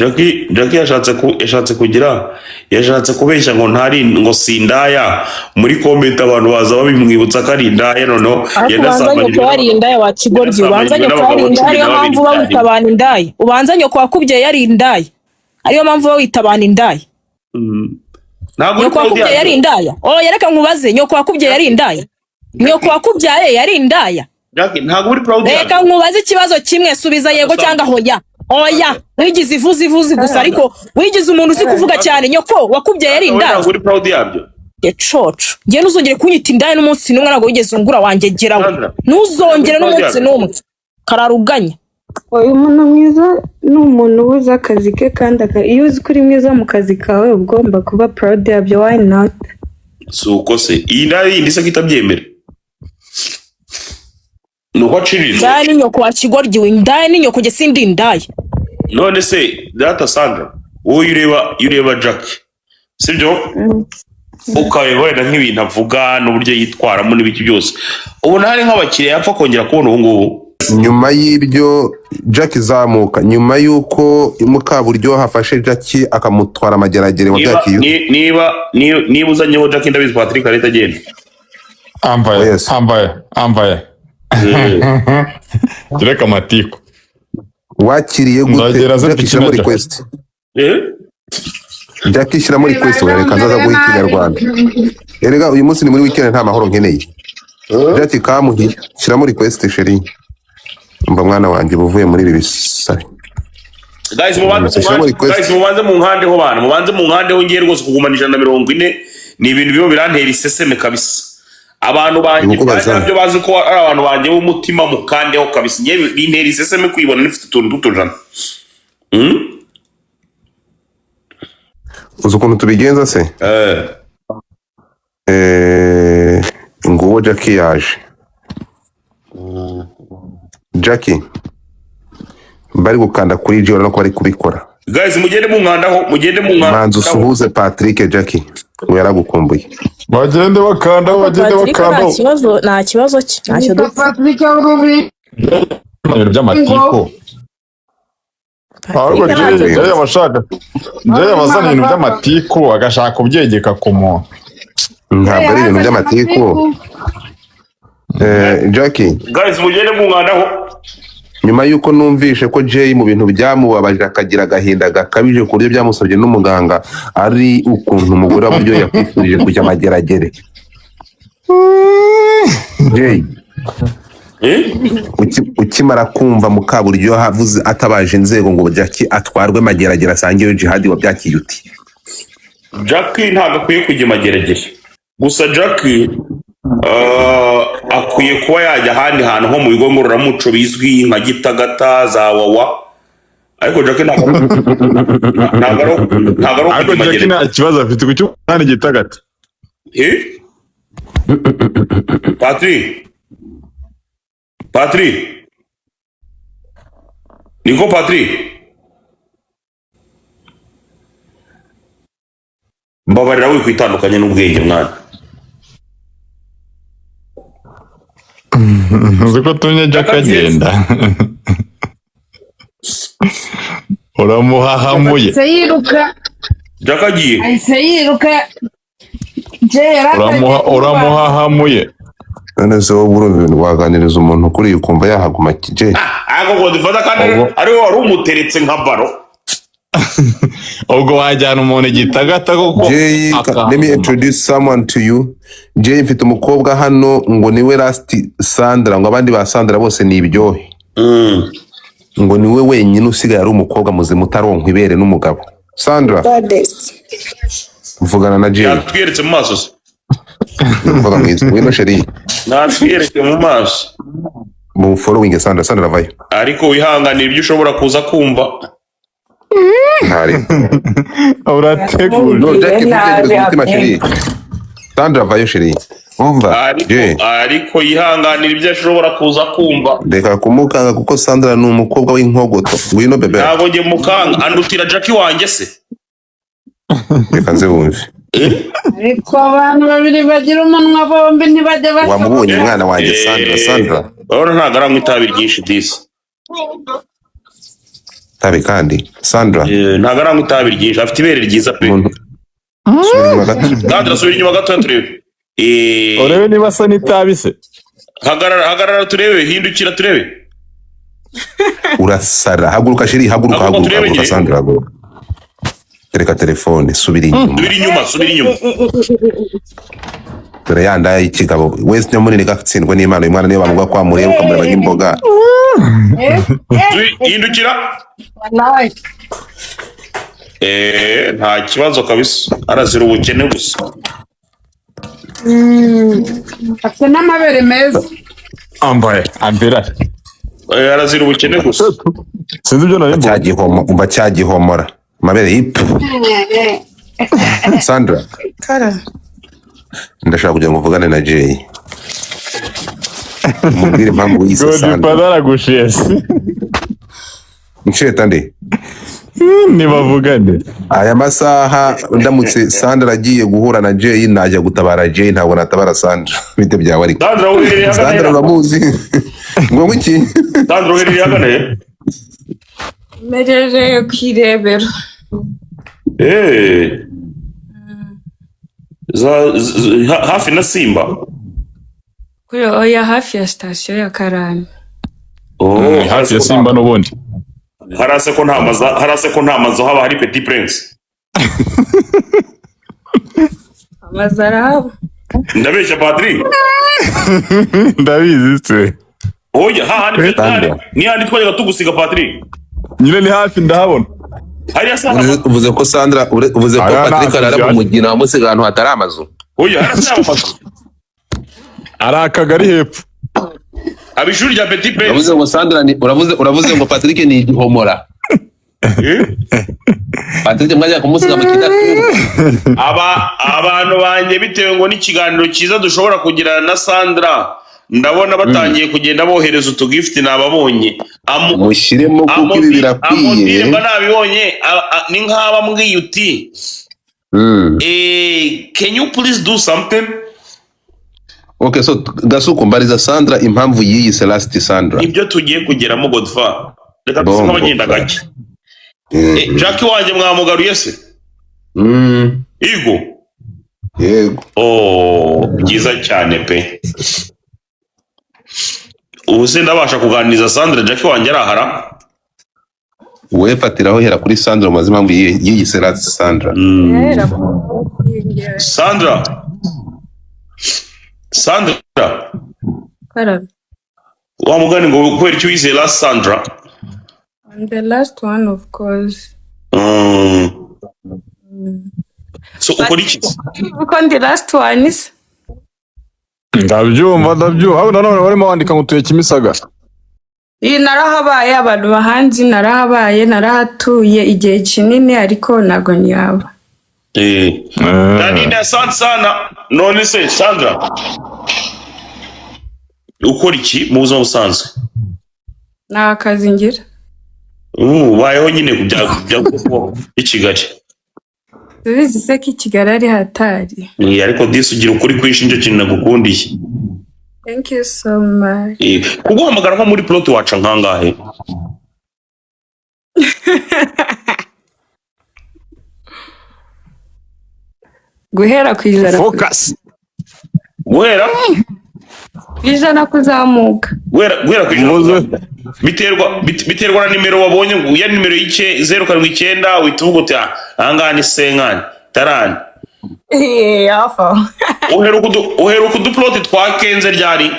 Jackie yashatse kugira, yashatse kubeshya ngo ntari, ngo sindaya. Muri comment abantu baza babimwibutsa ko ari indaya. Noneho Ariko ubanza nyoko yari indaya, wa kigoryi. Ubanza yanasambanijwe nyoko yari n'abagabo indaya, cumi ariyo na mpamvu babiri uba wita icyarimwe. abantu indaya. Ubanza nyoko wakubyaye yari indaya, ariyo mpamvu uba wita abantu indaya. Ntabwo uri Nyoko proud wakubyaye yari yabyo. indaya? Oh, reka nkubaze, nyoko wakubyaye yari indaya? Nyoko wakubyaye yari indaya? Jackie, ntabwo uri proud Reka yabyo. nkubaze ikibazo kimwe, subiza yego cyangwa hoya. Oya, wigize ivuzi ivuzi gusa, ariko wigize umuntu uzi kuvuga cyane. Nyoko wakubyaye yari Wowe indaya? ntabwo uri proud yabyo. Gecoco, njye ntuzongere kunyita indaya n'umunsi n'umwe. Ntabwo wigeze ungura wanjye gerawe. Sandra, ntuzongere ntabwo uri proud n'umunsi yabyo. n'umwe kararuganya. Uyu muntu mwiza ni umuntu uba uzi akazi ke kandi iyo uzi ko uri mwiza mu kazi kawe, uba ugomba kuba proud yabyo. Why not? Si uko se iyi ndaya yindi se ko itabyemera, ni uko aciriritse? Indaya ni nyoko, wa kigoryi we. Indaya ni nyoko, njye sindi indaya. None se data Sandra, wowe iyo ureba Jackie, sibyo, ukareba wenda nk'ibintu avuga n'uburyo yitwaramo n'ibiki byose, ubona hari nk'abakiriya yapfa kongera kubona ubu ngubu? Nyuma y'ibyo, Jack zamuka, nyuma y'uko Mukaburyo afashe Jackie akamutwara amageragere, Niba wabyakiye ute? Niba uzanyeho Jackie, ndabizi Patrick arahita agenda. Amvaye. Oh, yes. Amvaye, amvaye, tureke amatiku. Wakiriye gute? Nzagera ze Jackie, shyiramo dukina. request. Eh? Jackie, shyiramo request. Reka nzaza guha ikinyarwanda. Erega uyu munsi ni muri weekend, nta mahoro nkeneye. Jackie kamuhi, shyiramo request, chérie. Mba mwana wanjye uba uvuye muri ibi bisare. Guys, mubanze Shyiramo request. Guys, mubanze mu nkandeho bana, mubanze mu nkandeho. Ngiye rwose kugumana 140 ni ibintu birimo birantera iseseme kabisa. Abantu banjye Nikubaza. byo bazi ko ari abantu banjye b'umutima, mukandeho kabisa. Ngiye bintera iseseme kwibona nifite utuntu tw'utujana. Uzi ukuntu tubigenza se? Eh. Nguwo Jackie yaje. Jackie, bari gukanda kuri G, urabona ko bari kubikora. Guys, mugende munkandaho, mugende Manza munkandaho. usuhuze Patrick. Jackie ngo yaragukumbuye. Bagende bakandaho, bagende Patrick nta bakandaho. kibazo, nta kibazo cye, ntacyo dupfa. Patrick Rubi. Ibintu by'amatiku ahubwo. Patrick ntacyo Jay dupfa. Jay abashaka, Jay abazana ibintu by'amatiku agashaka kubyegeka ku muntu. Ntabwo ari ibintu by'amatiku. Jackie. Guys, mugende munkandaho. Nyuma y'uko numvishe ko Jay mu bintu byamubabaje akagira agahinda gakabije ku buryo byamusabye n'umuganga, ari ukuntu umugore wa Buryo yakwifurije kujya amageragere, Jay, Eh? Ukimara kumva Mukaburyo havuze atabaje inzego ngo Jackie atwarwe mageragere asangeyo Jihadi, wabyakiye uti? Jackie ntabwo akwiye kujya imageragere gusa. Jackie akwiye kuba yajya ahandi hantu nko mu bigo ngororamuco bizwi nka Gitagata, za Wawa, ariko Jackie ntabwo ari Ariko ukujya Jackie imageragere. nta kibazo afite ku cy'umunani Gitagata. Eh? Patrick, Patrick, niko Patrick, mbabarira wikwitandukanye n'ubwenge mwana. Uzi ko tumye Jack agenda, uramuhahamuye. Ahise yiruka. Jack agiye. Ahise yiruka. Jay yari atangiye Uramuha kumubana. Uramuhahamuye. None se wowe urumva ibintu waganiriza umuntu kuri ukumva yahaguma, Jay? Ariko ngo dufata kandi Ubwo ari wowe wari umuteretse nka baro. Ubwo wajyana umuntu igitagata koko Jay, let me akahaguma. introduce someone to you. Jay, mfite umukobwa hano ngo niwe last Sandra, ngo abandi ba Sandra bose ni ibyohe, ngo niwe wenyine usigaye ari umukobwa muzima utaronkwa ibere n'umugabo. Sandra. Baddest. Mvugana na Jay. Yatwiyeretse mu maso se? Umukobwa mwiza, ngwino chérie. Natwiyereke mu maso. Mu following Sandra. Sandra, avayo. Ariko wihanganira ibyo ushobora kuza kumva. Ntari Urateguje. No, Jackie, Mubwire ntubyegere nabi. ku mutima, chérie. Sandra, avayo, chérie. Umva. Ariko Jay, ariko yihanganira ibyo ashobora kuza kumva. Reka kumukanga kuko Sandra ni umukobwa w'inkogoto. Ngwino, bébé. Ntabwo njye mukanga, andutira Jackie wanjye se? Reka nze wumve. Ariko abantu babiri bagira umunwa bombi ntibajya Wamubonye, bashoboka. mwana wanjye Sandra? Sandra. Urabona ntabwo aranywa itabi ryinshi disi. Tabi kandi, Sandra. Ntabwo aranywa itabi ryinshi, afite ibere ryiza pe. Umuntu, subira inyuma gato. Sandra, subira inyuma gato turebe. Urebe niba asa n'itabi se. Hagarara, hagarara turebe, hindukira turebe. Urasara, haguruka chérie, haguruka. Haguruka Haguruka. turebe Haguruka. nyine. Sandra, haguruka, tereka telefone, subira inyuma. Subira inyuma, subira inyuma. Dore ya ndaya y'ikigabo wese nyamunini, gatsindwe n'Imana. Uyu mwana niyo bamuga kwa mureba, ukamureba nk'imboga. Hindukira. Nta kibazo kabisa, arazira ubukene gusa. Afite n'amabere meza. Ambaye ambera. Arazira ubukene gusa. Sinzi ibyo nari mbonye. Cyagihomo, umva, cyagihomora amabere yipfu. Sandra. Kara. Ndashaka kugira ngo uvugane na Jay, umubwire impamvu wiyise Sandra. Godfather aragushese. Nsheta nde? Ntibavugane. Aya masaha ndamutse Sandra agiye guhura na Jay, najya gutabara Jay, ntabwo natabara Sandra. Bite byawe ariko? Sandra, uherereye ahagana Sandra he? uramuzi ngo iki? Sandra, uherereye ahagana he? Merereye ku Irebero. Hafi na Simba? Kuri, oya, hafi ya sitasiyo ya Karani. Oh, Ni hafi ya Simba n'ubundi. Harase ko nta mazu haba hari Petit Prince? Amazu arahaba. Ndabeshya, Patrick? Ndabizi se. Oya, hahandi. Sandra. Ni handi twajyaga tugusiga, Patrick. Nyine ni hafi, ndahabona. Hariya sa? Uvuze ko Sandra, uvuze ko Aya Patrick nta arara mu nzu. mugina, wamusiga ahantu hatari amazu. Oya, harasa amazu. Ari akagari hepfo. Aba ishuri rya Petit Prince. Uravuze ngo Sandra ni, uravuze ngo Patrick ni igihomora. Eh? Patrick mwajya kumusiga mu kidaturwa. Aba abantu banjye, bitewe ngo n'ikiganiro cyiza dushobora kugirana na Sandra, ndabona batangiye kugenda bohereza utugift, nababonye. Mushyiremo kuko ibi birakwiye. Amodire mba nabibonye. Ni nk'aba mbwiye uti "Can you please do something?" Okay, so Gasuku, mbariza Sandra impamvu yiyise Last Sandra. Ibyo tugiye kugeramo, Godfa, reka duse Bongo. nk'abagenda gake. Jackie wanjye mwamugaruye se? Igo. Yego. Oh, byiza cyane pe. Ubu se ndabasha kuganiriza Sandra Jackie wanjye arahara? Wowe fatiraho, hera kuri Sandra, umaze impamvu yiyise Last Sandra. Yera. Sandra, Sandra. Karame. Wa mugani ngo kubera icyo wizeye Last Sandra? I'm the last one, of course. So ukora iki? Uko ndi last one is? Ndabyumva, ndabyumva. Ahubwo nanone barimo bandika ngo utuye Kimisagara. Iyi narahabaye, abantu bahanzi, narahabaye, narahatuye igihe kinini, ariko ntabwo ntiyaba. Nadine, asante sana. None se Sandra, ukora iki mu buzima busanzwe? Nta kazi ngira. Ubayeho nyine ku bya i Kigali. Tubizi se ko i Kigali ari hatari. Ariko disi ugira ukuri kwinshi, nicyo kintu nagukundiye. Thank you so much. Kuguhamagara nko muri plot waca nkangahe? Guhera ku 100. Focus. Guhera Ku 100 kuzamuka. Guhera ku 100. Muze. Biterwa na nimero wabonye, ngo ya nimero y'ike 079, uhita uvuga uti: "Ah, ahangaha ni cinquante trente." Hafi aho. Uheruka uduplot twa quinze ryari?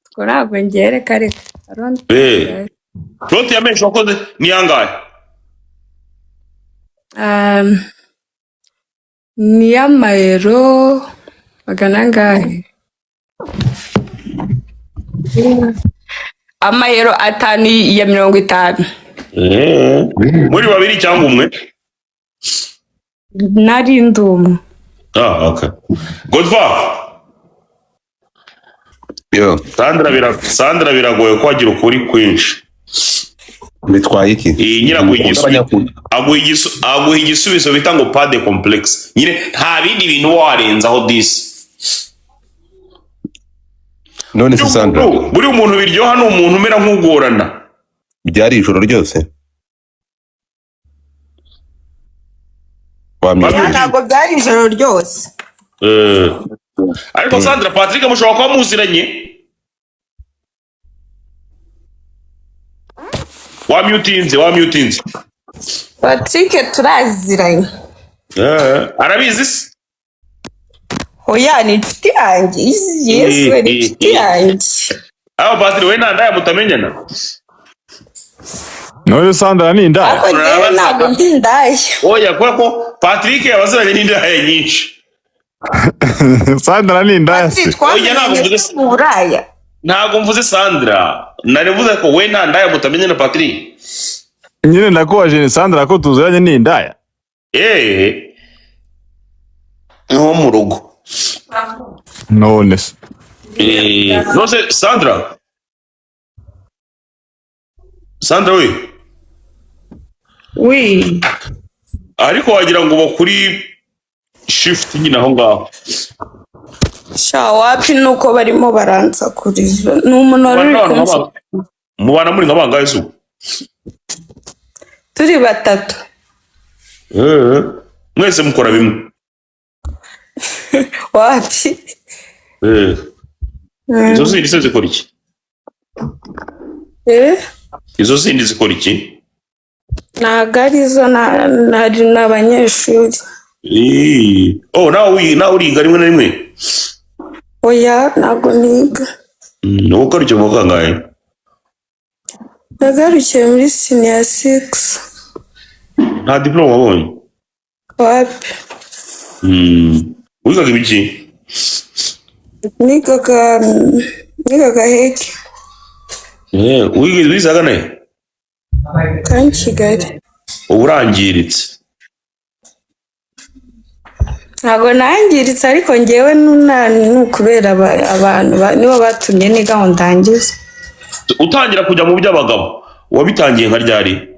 Utwo ntabwo ngereka, reka. I don't Plot ya menshi wakoze ni angahe? Ni y'amayero magana angahe? Amayero 5 ya 50. Muri babiri cyangwa umwe? Nari ndi umwe. Ah, okay. Godfa. Yo. Sandra, biragoye ko wagira ukuri kwinshi. Bitwaye iki? Iyi nyine aguha igisubizo bita ngo pas de complexe nyine, nta bindi bintu uba warenzaho disi. None se Sandra, Buri umuntu biryoha ni umuntu umera nk'ugorana. Byari ijoro ryose. Wamyutinze. Ntabwo byari ijoro ryose. Ariko Sandra, Patrick mushobora kuba muziranye. Wamyutinze, wamyutinze. Patrick turaziranye. Arabizi se? Oya, ni inshuti yanjye. Yesu, ni inshuti yanjye. Aho Patrick we nta ndaya mutamenyana. N'uyu Sandra ni indaya. Ariko njyewe ntabwo ndi indaya. Oya, kubera ko Patrick yabaziranye n'indaya nyinshi. Sandra ni indaya se? Patrick Oya, ntabwo twamenye mvuze mu buraya. Ntabwo mvuze Sandra. Nari mvuze ko we nta ndaya mutamenyana, Patrick. Nyine ndakubaje ni Sandra ko tuziranye ni indaya. Nko mu rugo. None se. Nose Sandra. Sandra we. Wi. Ariko wagira ngo bakuri shift nyine aho ngaho. Sha, wapi, nuko barimo baransakuriza, ni umuntu wari uri kumsa. Mubana muri nka bangahe se ubu? Turi batatu. Mwese mukora bimwe? Wapi. Izo zindi se zikora iki? Izo zindi zikora iki? Ntabwo arizo, ni abanyeshuri. Oh, nawe uriga rimwe na rimwe? Oya, ntabwo niga. Ubu ugarukiye mu kangahe? Nagarukiye muri senior six. Nta diploma wabonye? Wapi. Wigaga ibiki? Nigaga HEC. Wizaga ne? Kandi Kigali. Ubu urangiritse. Ntabwo nangiritse, ariko ngewe ni ukubera abantu nibo batumye niga ngo ndangize. Utangira kujya mu by'abagabo wabitangiye nka ryari?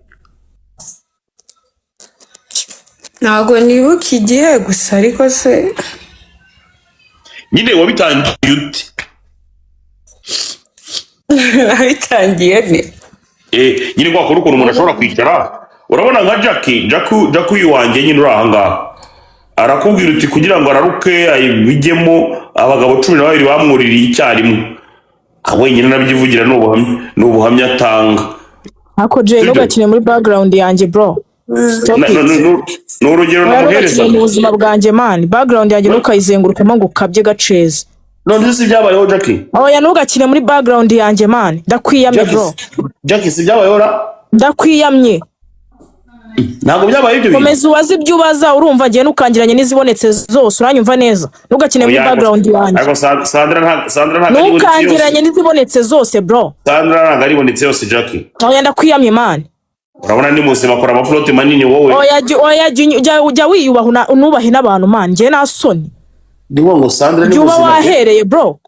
Ntabwo nibuka igihe gusa, ariko se Nyine wabitangiye ute? Nabitangiye ni Nyine kwa kuri ukuntu umuntu ashobora kwicara, urabona nka Jackie, Jackie, Jackie uyu wanjye nyine uri aha ngaha arakubwira uti kugira ngo araruke ayibijyemo abagabo 12 bamwuririye icyarimwe. Ah, wenyine nabyivugira, ni ubuhamya, ni ubuhamya atanga. Ako Jay, Sibyo? ntugakine muri background yanjye, bro. Stop it. Ni urugero Oya, ntugakine namuherezaga. mu buzima bwanjye, man. Background yanjye ntukayizengurukemo ngo ukabye gaceza. None se byabayeho, Jackie? Oya, ntugakine muri background yanjye, man. Ndakwiyamye, Jackie, bro. Jackie, si byabayeho ra? Ndakwiyamye. Ntabwo byabaye ibyo bintu. Komeza ubaze ibyo ubaza, urumva? Ngiye ntukangiranye n'izibonetse zose, uranyumva neza? Ntugakine muri Oya, background yanjye. ariko Sandra ntabwo aribonetse yose. Ntukangiranye n'izibonetse zose, bro. Sandra ntabwo aribonetse yose, Jackie. Oya, ndakwiyamye, man. Urabona ni muzima, akora amaflote manini wowe. Oya, oya, jya wiyubaha, unubahe n'abantu, man. Njye nta soni. Ni ngo Sandra ni Jya uba muzima. wahereye, bro.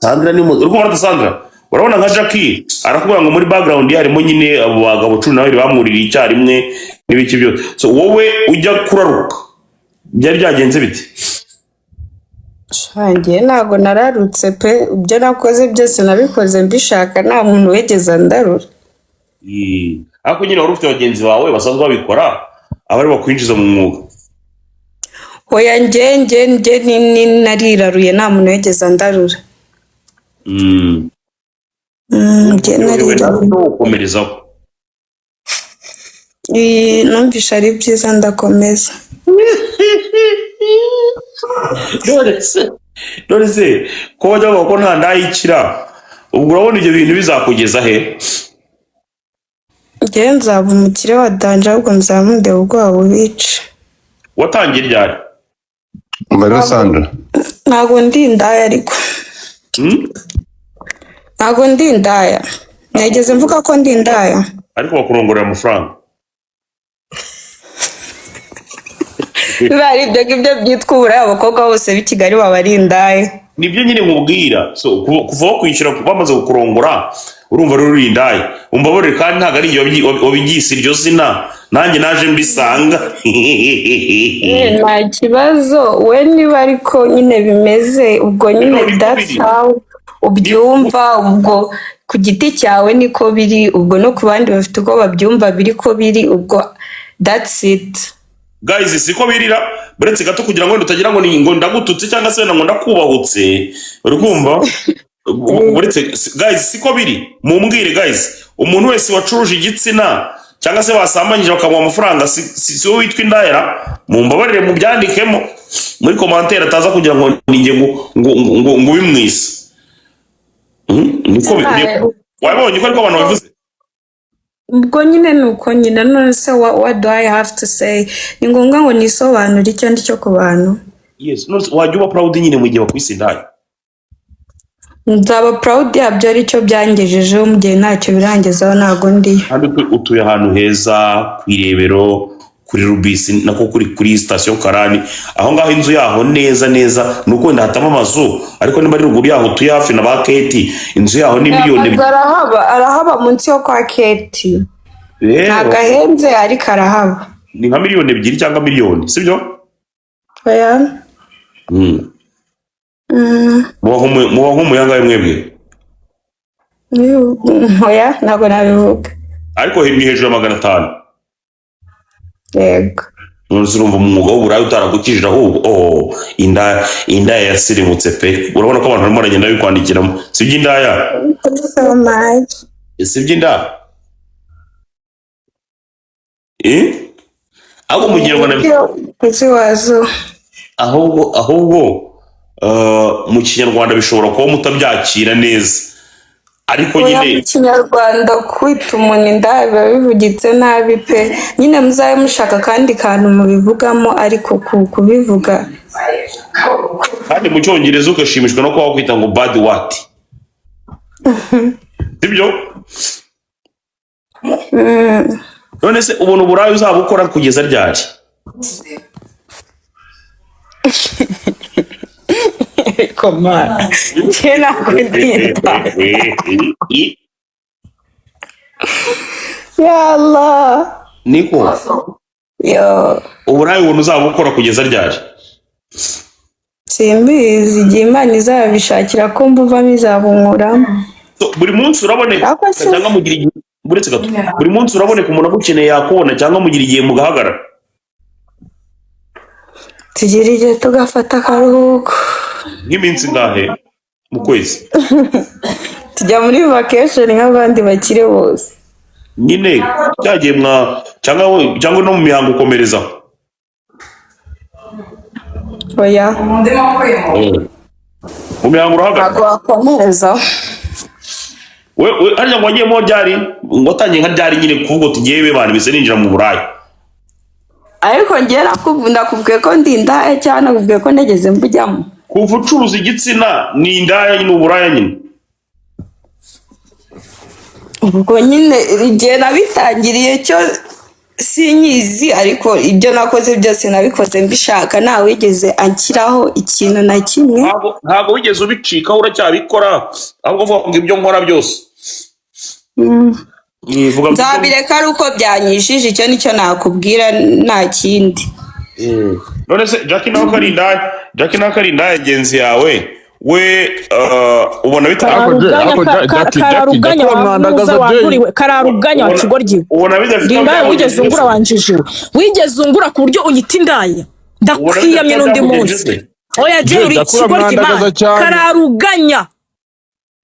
Sandra ni muzima. Uri kubona Sandra? Urabona nka Jackie arakubwira ngo muri background ye harimo nyine abo bagabo 12 bamwuririye icyarimwe n'ibiki byose. So wowe ujya kuraruka byari byagenze bite? Shangiye, ntabwo nararutse pe. Ibyo nakoze byose nabikoze mbishaka, nta muntu wigeze andarura. Ariko nyine wari ufite bagenzi bawe basanzwe babikora, abari bakwinjiza mu mwuga. Oya, njye ni nariraruye, nta muntu wigeze andarura. Njye Yewe nariraruye. nawe ukomerezaho. Numvishe ari byiza, ndakomeza. None se ko bajya bavuga ko nta ndayikira, ubwo urabona ibyo bintu bizakugeza he? Njye nzaba umukire wa danger, ahubwo nzaba mundeba ubwoba bubica. Watangiye ryari? Umva rero Sandra. Ntabwo ndi indaya ariko. Ntabwo ndi indaya, nageze mvuga ko ndi indaya. Ariko bakurongorera amafaranga. Biba ari ibyo ngibyo byitwa uburaya, abakobwa bose b'i Kigali baba ari indaya. Nibyo nyine nkubwira. So kuva bakwishyura, bamaze kukurongora, urumva rero uri indaya. Umbabarire, kandi ntabwo ari igihe wabibyise iryo zina, nanjye naje mbisanga. Nta kibazo we, niba ariko nyine bimeze ubwo nyine Niko that's biri. how ubyumva ubwo. Ku giti cyawe niko biri, ubwo no ku bandi bafite uko babyumva biri ko biri, ubwo that's it. Guys, siko birira? Buretse gato, kugira ngo wenda utagira ngo ni ngo ndagututse cyangwa se wenda ngo ndakubahutse, uri kumva? Buretse guys, siko biri? Mumbwire guys, umuntu wese wacuruje igitsina cyangwa se basambanyije bakamuha amafaranga, si wowe witwa indayera? Mumbabarire mubyandikemo muri commentaire, ataza kugira ngo ni njye ngo ubimwise. Niko wabibonye ko ariko abantu babivuze. Ubwo nyine ni uko nyine. None se what do I have to say? Ni ngombwa ngo nisobanure icyo ndi cyo ku bantu? Yes, none se wajya uba proud nyine mu gihe bakwise indaya? Nzaba proud yabyo aricyo byangejejeho. Mu gihe ntacyo birangezaho, ntabwo ndiyo. Kandi utuye ahantu heza ku Irebero, kuri Rubisi, nako kuri sitasiyo Karani aho ngaho. Inzu yaho neza neza ni uko wenda hataba amazu, ariko niba ari ruguru yaho utuye hafi na ba Keti, inzu yaho ni miliyoni Amazu arahaba, arahaba munsi yo kwa Keti. Rero ntabwo ahenze, ariko arahaba. Ni nka 2 miliyoni cyangwa miliyoni, sibyo? Oya. Muba nk'umuyangahe mwebwe? Oya, ntabwo nabivuga. Ariko ni hejuru ya 500? Yego. None se urumva umwuga w'uburaya utaragukijije? Ahubwo oh, inda yasirimutse pe. Urabona ko abantu barimo baragenda bikwandikiramo, sibyo indaya? Thank you so much. Sibyo inda? Eh, ahubwo mu Kinyarwanda Kuzi wazo. Ahubwo mu Kinyarwanda bishobora kuba mutabyakira neza, ariko Oya, nyine mu Kinyarwanda kwita umuntu indaya biba bivugitse nabi pe. Nyine muzabe mushaka akandi kantu mubivugamo, ariko kubivuga Kandi mu Cyongereza ugashimishwa no kuba wakwita ngo bad what, sibyo? None se ubona uburaya uzaba ukora kugeza ryari? Ariko mana, njye ntabwo ndinda. Ya Allah. Niko. Yo. Uburaya ubona uzaba ukora kugeza ryari? Simbizi, igihe Imana izabishakira ko mbuvamo izabunkuramo. So, buri munsi uraboneka Ariko se- cyangwa mugira igihe? Uretse gato, buri munsi uraboneka, umuntu agukeneye yakubona, cyangwa mugira igihe mugahagarara? Tugira igihe tugafata akaruhuko. Nk'iminsi ingahe mu kwezi? Tujya muri vacation nk'abandi bakire bose. Nyine cyagiye mwa cyangwa no mu mihango ukomereza? Oya. Mu mihango urahagarara? Ntabwo wakomerezaho. We harya ngo wagiyemo ryari? Ngo watangiye nka ryari nyine kuvuga uti ngewe bana bise ninjira mu buraya? Ariko njye nakubwiye ko ndi indaya cyangwa nakubwiye ko ntegeze mbujyamo? Kuva ucuruza igitsina ni indaya nyine, uburaya nyine. Ubwo nyine igihe nabitangiriye cyo sinyizi, ariko ibyo nakoze byose nabikoze mbishaka, ntawigeze anshyiraho ikintu na kimwe. Ntabwo wigeze ubicikaho, uracyabikora, ahubwo uvuga ngo ibyo nkora byose. Vuga ngo Nzabireka ari uko byanyishije, icyo nicyo nakubwira, nta kindi. None se Jackie nawe ko ari indaya, Jackie nawe ko ari indaya ngenzi yawe, we ubona bitari Ariko Jay, Kararuganya ariko Jackie, Jackie, kararuganya Jackie wa uramwandagaza, muza Jay. wanguriwe, kararuganya wa kigoryi. Ubona bidafite Ndi indaya? aho Wigeze ungura wanjijiwe? Wigeze ungura ku buryo unyita indaya? Ndakwiyamye n'undi munsi. Oya Jay, Jay, uri Jackie ikigoryi. uramwandagaza Mana cyane. kararuganya.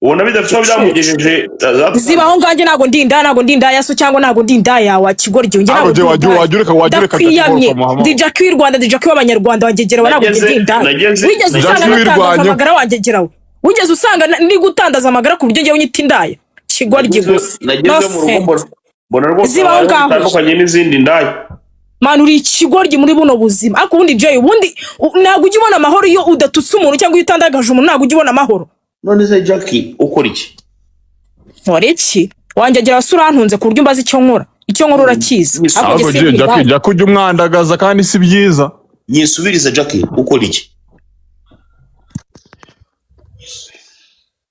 Ubona bidafite aho byamugejeje? Zibaho nganjye, ntabwo ndi indaya, ntabwo ndi indaya so cyangwa ntabwo ndi indaya wa kigoryi njye. Ariko Ntabwo Jay, ndi indaya. wajya ureka Jackie Ndakwiyamye. ukamuha Ndi Jackie w'i Rwanda, ndi Jackie w'Abanyarwanda, wangegerawe, ntabwo ndi indaya. Wigeze Jackie usanga natangaza wirwanyeho. amagara wangegerawe? Wigeze usanga ndi gutandaza amagara ku buryo ngewe unyita indaya? Kigoryi gusa. Nageze mu rugo No mbona rwose Zibaho abayeho ngaho. bitandukanye n'izindi ndaya. Mani, uri ikigoryi muri buno buzima. Ariko ubundi Jay, ubundi ntabwo ujya ubona amahoro iyo udatutse umuntu cyangwa iyo utandagaje umuntu, ntabwo ujya ubona amahoro. None se Jackie, ukora iki? Nkora iki? Wanjye se urantunze ku buryo umbaza icyo nkora? Icyo nkora urakizi. Ariko njye Ahubwo Jay, sindi Jackie, indaya. Jackie ujya umwandagaza kandi si byiza. Nyisubirize Jackie, ukora iki?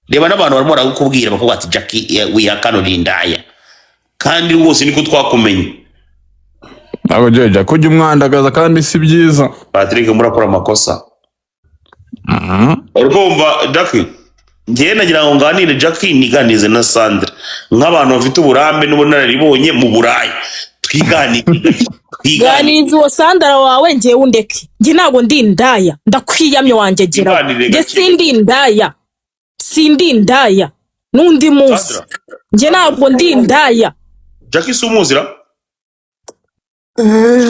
Reba n'abantu barimo barakubwira, bakavuga ati Jackie wihakana uri indaya, kandi rwose niko twakumenye. Ntabwo Jay, Jackie ujya umwandagaza kandi si byiza. Patrick, murakora amakosa. Uri kumva Jackie? Njyewe nagira ngo nganire Jackie, niganize na Sandra nk'abantu bafite uburambe n'ubunararibonye mu Burayi, twiganire, twiganire. Ganiriza uwo Sandara wawe, ngewe undeke. Njye ntabwo ndi indaya, ndakwiyamye wanjye geraho. Twiganire Njye gake. sindi indaya, sindi indaya n'undi munsi. Sandra. Njye ntabwo ndi indaya. Jackie si umuzira?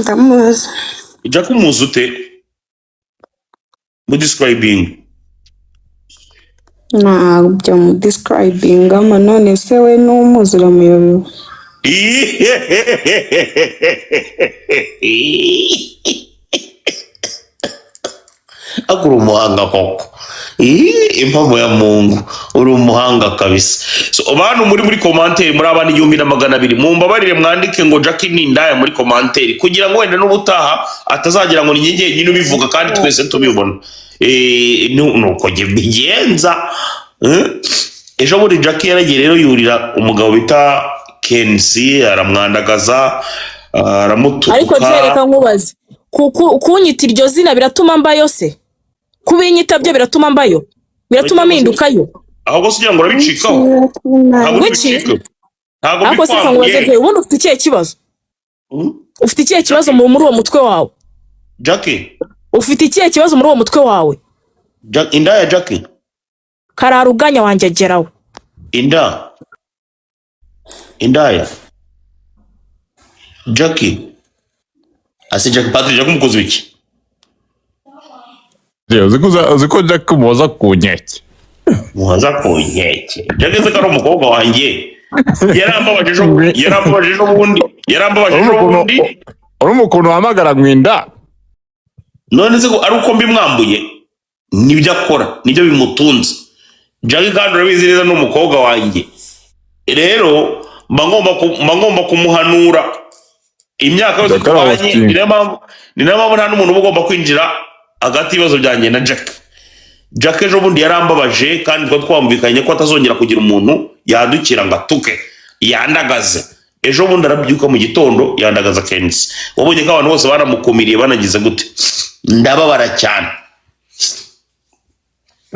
Ndamuzi. Jackie umuzi ute? Mu describing. Ntabyo mu describingamo. None se we n'umuzi, uramuyobewe? Ariko uri umuhanga koko. Ih, impamo ya Mungu, uri umuhanga kabisa. So bantu muri commentaire, muri abana 1200, mumbabarire mwandike ngo Jackie ni indaya muri commentaire, kugira ngo wenda n'ubutaha atazagira ngo ni njye njyenyine ubivuga kandi twese tubibona. Nuko njye mbigenza. Ejo bundi Jackie yaragiye rero yurira umugabo bita Kensi, aramwandagaza, aramutuka. Ariko reka nkubaze, kunyita iryo zina biratuma mbayo se? Kubinyita byo biratuma mbayo? Biratuma mpindukayo? Ahubwo se ugira ngo urabicikaho? Ntabwo Wiki? ubicikaho, ntabwo Ariko se kankubaze, bikwambuye. ve, ubundi ufite ikihe kibazo? Ufite ikihe kibazo muri uwo mutwe wawe? Jackie. Ufite ikihe kibazo muri uwo mutwe wawe? Inda ya Jackie. Kararuganya wanjye gerawe. Inda, indaya Jackie, ase Jackie, Patrick, Jackie umukozi wiki? Uzi ko Jack umuhoza ku nkeke? Muhoza ku nkeke. Jackie se ko ari umukobwa wanjye? Yarambabaje ejo, yarambabaje ejo bundi, yarambabaje ejo bundi. Urumva ukuntu uhamagara mu inda. None se ko ari uko mbimwambuye? Nibyo akora, nibyo bimutunze. Jackie kandi urabizi neza ni umukobwa wanjye, rero mba ngomba kumuhanura imyaka yose Jack tubanye. arabastinga. Ni nayo mpamvu nta n'umuntu uba ugomba kwinjira hagati y'ibibazo byanjye na Jack. Jack ejo bundi yarambabaje, kandi twari twumvikanye ko atazongera kugira umuntu yadukira ngo atuke, yandagaze. Ejo bundi arabyuka mu gitondo yandagaza Kensi. Wabonye ko abantu bose baramukumiriye, banagize gute. Ndababara cyane.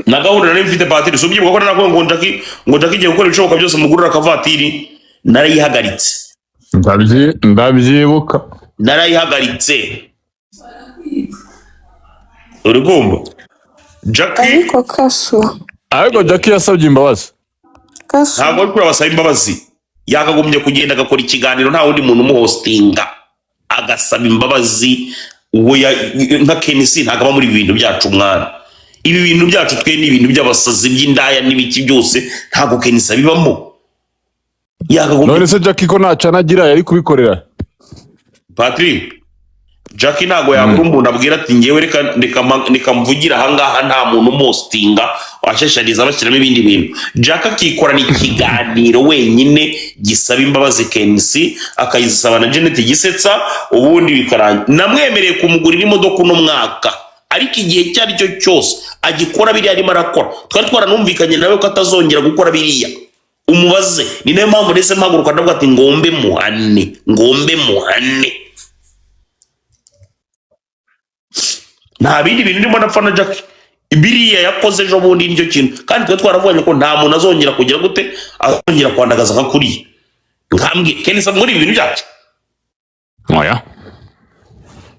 Na gahunda nari mfite, Patiri, si ubyibuka ko narakuwe ngo Jackie, ngo Jackie igiye gukora ibishoboka byose mugurira akavatiri? Narayihagaritse. Ndabyibuka. Narayihagaritse, uri kumva Jackie? Ariko Kasu. Ariko Jack yasabye imbabazi. Kasu. Ntabwo ari kureba, basaba imbabazi. Yakagombye kugenda agakora ikiganiro nta wundi muntu umuhostinga, agasaba imbabazi. Uwo nka Kenisi ntabwo aba muri ibi bintu byacu mwana. Ibi bintu byacu twe ni ibintu by'abasazi, by'indaya n'ibiki byose, ntabwo Kenisi abibamo. Yakagombye None se Jack ko nta anagira yari kubikorera? Patrick, Jackie ntabwo yabura umuntu abwira ati ngewe reka mvugire ahangaha nta muntu umuhostinga, washashariza bashyiramo ibindi bintu. Jack akikorana ikiganiro wenyine gisaba imbabazi Kensi, akayisaba na Janet Gisetsa, ubundi bikarangira. Namwemereye kumugurira imodoka uno mwaka, ariko igihe icyo ari cyo cyose agikora biriya arimo arakora, twari twaranumvikanye nawe ko atazongera gukora biriya. Umubaze. Ni nayo mpamvu ndetse mpaguruka ndavuga ati ngombe muhane, ngombe muhane. Nta bindi bintu ndimo napfa na Jack. Biriya yakoze ejo bundi nicyo kintu, kandi twe twaravuganye ko nta muntu azongera kugira gute, azongera kwandagaza nka kuriya. Nkambwe Kenisi muri ibi bintu byacu? Oya.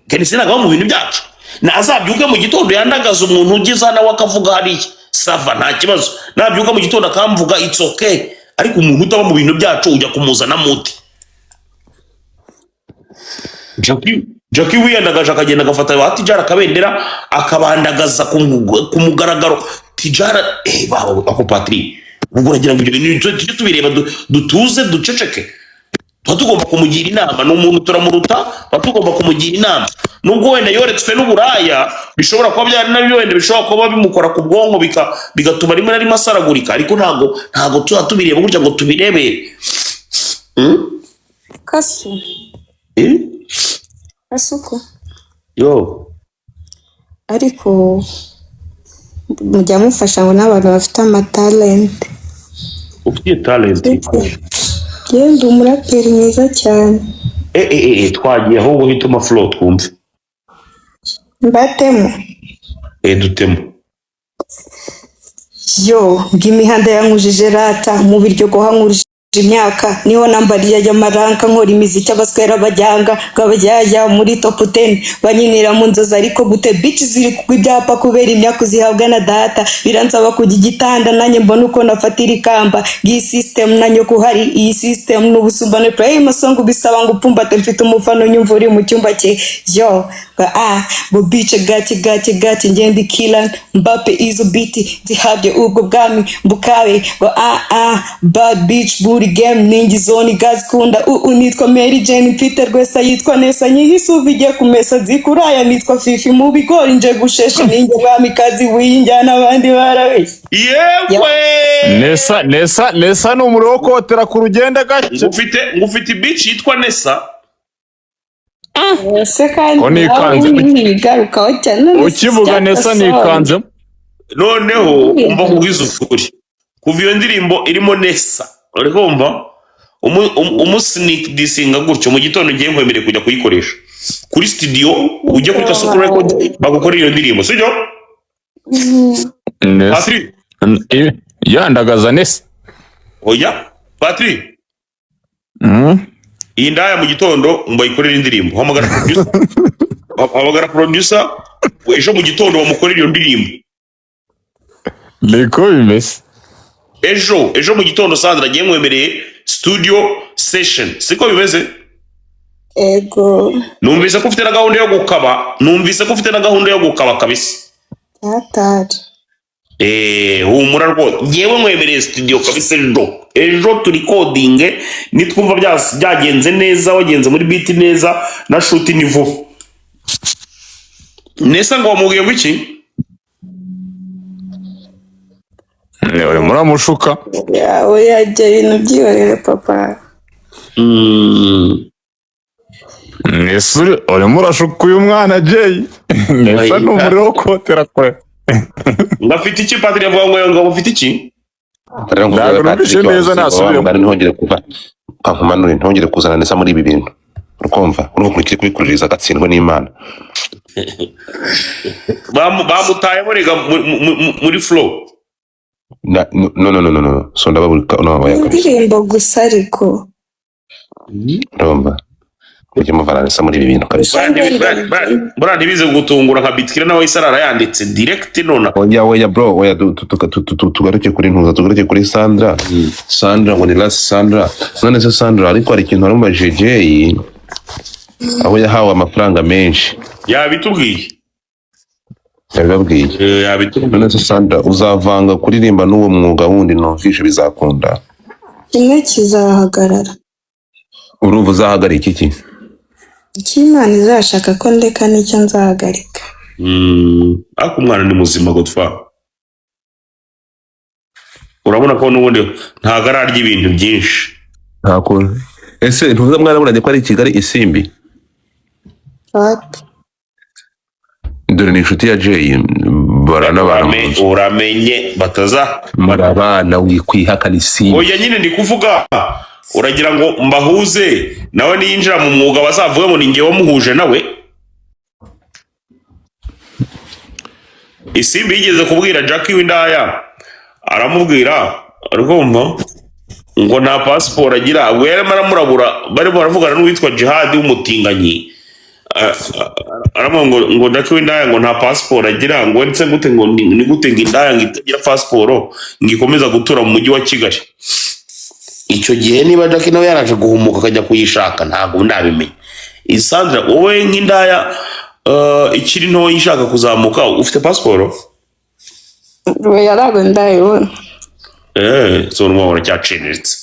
Kenisi ntabwo aba mu bintu byacu. Nazabyuke mu gitondo yandagaza umuntu ugeze nawe akavuga hariya, ça va, nta kibazo. Nabyuka mu gitondo akamvuga, it's okay. Ariko umuntu utaba mu bintu byacu ujya kumuzana muti? Jackie wiyandagaje akagenda agafata ba Tijara akabendera, akabandagaza ku mugaragaro. Tijara, bawe ako Patrick, ubwo uragira ngo ibyo bintu tujye tubireba dutuze, duceceke? Tuba tugomba kumugira inama. Ni umuntu turamuruta, tuba tugomba kumugira inama, nubwo wenda yoretswe n'uburaya, bishobora kuba byari nabyo, wenda bishobora kuba bimukora ku bwonko bigatuma rimwe na rimwe asaragurika, ariko ntabwo tuba tubireba gutya ngo tubirebere. Kasu. Eh? Kasuku. Yo. Ariko mujya mufasha ngo n'abantu bafite amatalenti. Ufite talent? Genda, umuraperi mwiza cyane. Twagiye ahubwo hituma flow twumve. Mbatemo. Dutemo. Yo, ng'imihanda yankujije rata mu biryo hankurije imyaka, niho nambariye y'amaranka, nkora imiziki abaswera bajyanga ngabajyajya muri top 10, banyinira mu nzozi. Ariko gute bitch ziri kugwa ibyapa kubera imyaka uzihabwa na data? Biransaba kujya igitanda nanjye mbona uko nafatira ikamba ngiyi system na nyoko uhari. Iyi system n'ubusumbane, play my song, bisaba ngo upfumbate. Mfite umufano nyumva uri mu cyumba cye. Yo, ngo ah, ngo bitch, gake gake gake ngende killer Mbappe, izo beat zihabye ubwo bwami mbukabe. Ngo ah ah, bad bitch booty game, ningi zone gazikunda uu. Nitwa Mary Jane, mfite rwesa yitwa Nesa, nyihisuva igiye kumesa zikuraya. Nitwa Fifi mu bigori, nje gushesha, ninjye mwamikazi w'iyi njyana, abandi barabeshya. Yewe! Nesa, Nesa, Nesa ni umuriro wo kotera ku rugenda gake. Ngufite bitch yitwa Nesa. Ese kandi Ko nawe nikanze. ntigarukaho cyane none. Ukivuga Nesa nikanzemo. Noneho umva nkubwize ukuri, kuva iyo ndirimbo irimo Nesa, uri kumva umusneak disinga gutyo mu gitondo, ngiye nkwemereye kujya kuyikoresha kuri studio, ujye kuri Kasuku Record bagukorera iyo ndirimbo, sibyo? Nesa. Patrick. Yandagaza Nesa. Oya, Patrick. Iyi ndaya mu gitondo ngo bayikorere indirimbo, hamagara producer, hamagara producer ejo mu gitondo bamukorere iyo ndirimbo. Niko bimeze. Ejo, ejo mu gitondo, Sandra, agiye nkwemereye studio session, siko bimeze? Ego. Numvise ko ufite na gahunda yo gukaba, numvise ko ufite na gahunda yo gukaba kabisa. Cyatari. Eh, humura rwose, ngewe nkwemereye studio kabisa ejo, ejo turi recording. Nitwumva byagenze neza, wagenze muri beat neza na shoot ni vuba. Nesa ngo wamubwiye ngo iki? Urimo uramushuka. Yawe yajya ibintu byihorere papa. Nesa urimo urashuka uyu mwana Jay. Nesa ni umuriro wo kotera kure. Ngo afite iki? Padiri avuga ngo ufite iki? Rero ngo Ntabwo numvise Patrick neza, wamusiga nasubiremo. wa mugani, ntongere kuva kankumanure, ntongere kuzana neza muri ibi bintu. Urukumva, urumva ukuntu kiri kubikuririza, agatsindwa n'Imana. Bamutayemo rega muri flow. No, no, no, no, no, so ndababura, no, oya kabisa. Indirimbo gusa ariko. Urumva, mujye muvana neza muri ibi bintu kabisa. Buriya ntibize gutungura nka bitkira nawe isarara yanditse direct nona. Oya, oya bro, oya, tugaruke kuri ntuza, tugaruke kuri Sandra. Sandra ngo ni last Sandra. None se Sandra, ariko hari ikintu warumvajije Jay, aho yahawe amafaranga menshi? Yabitubwiye. Yabibabwiye? Eh, yabitubwiye. None se Sandra, uzavanga kuririmba n'uwo mwuga wundi numvishe, bizakunda? Kimwe kizahagarara. Urumva uzahagarika iki? Icyo Imana izashaka ko ndeka nicyo nzahagarika. Ariko umwana ni muzima gutfa, urabona ko n'ubundi ntabwo ararya ibintu byinshi. Nta kuntu ese ntuza mwaraburanye ko ari i Kigali isimbi? Wapi. Dore ni inshuti ya Jay, baranabana mu nzu. Uramenye bataza. Murabana, wikwihakana isimbi. Oya nyine, ndi kuvuga, uragira ngo mbahuze nawe, niyinjira mu mwuga bazavuge ngo ni njye wamuhuje nawe. Isimbi yigeze kubwira Jackie w'indaya, aramubwira, arumva ngo nta pasiporo agira. Ubwo yarimo aramurabura, barimo baravugana n'uwitwa Jihad w'umutinganyi. Aramubwira ngo Jackie w'indaya ngo nta pasiporo agira, ngo ndetse gute, ngo ni gute ngo indaya ngo itagira pasiporo ngo ikomeza gutura mu mujyi wa Kigali? Icyo gihe niba Jackie nawe yaraje guhumuka akajya kuyishaka, ntabwo ndabimenya. Isandra, wowe nk'indaya ikiri ntoya ishaka kuzamuka, ufite pasiporo? Oya, ntabwo ndayibona. Eh, so urumva uracyaciriritse.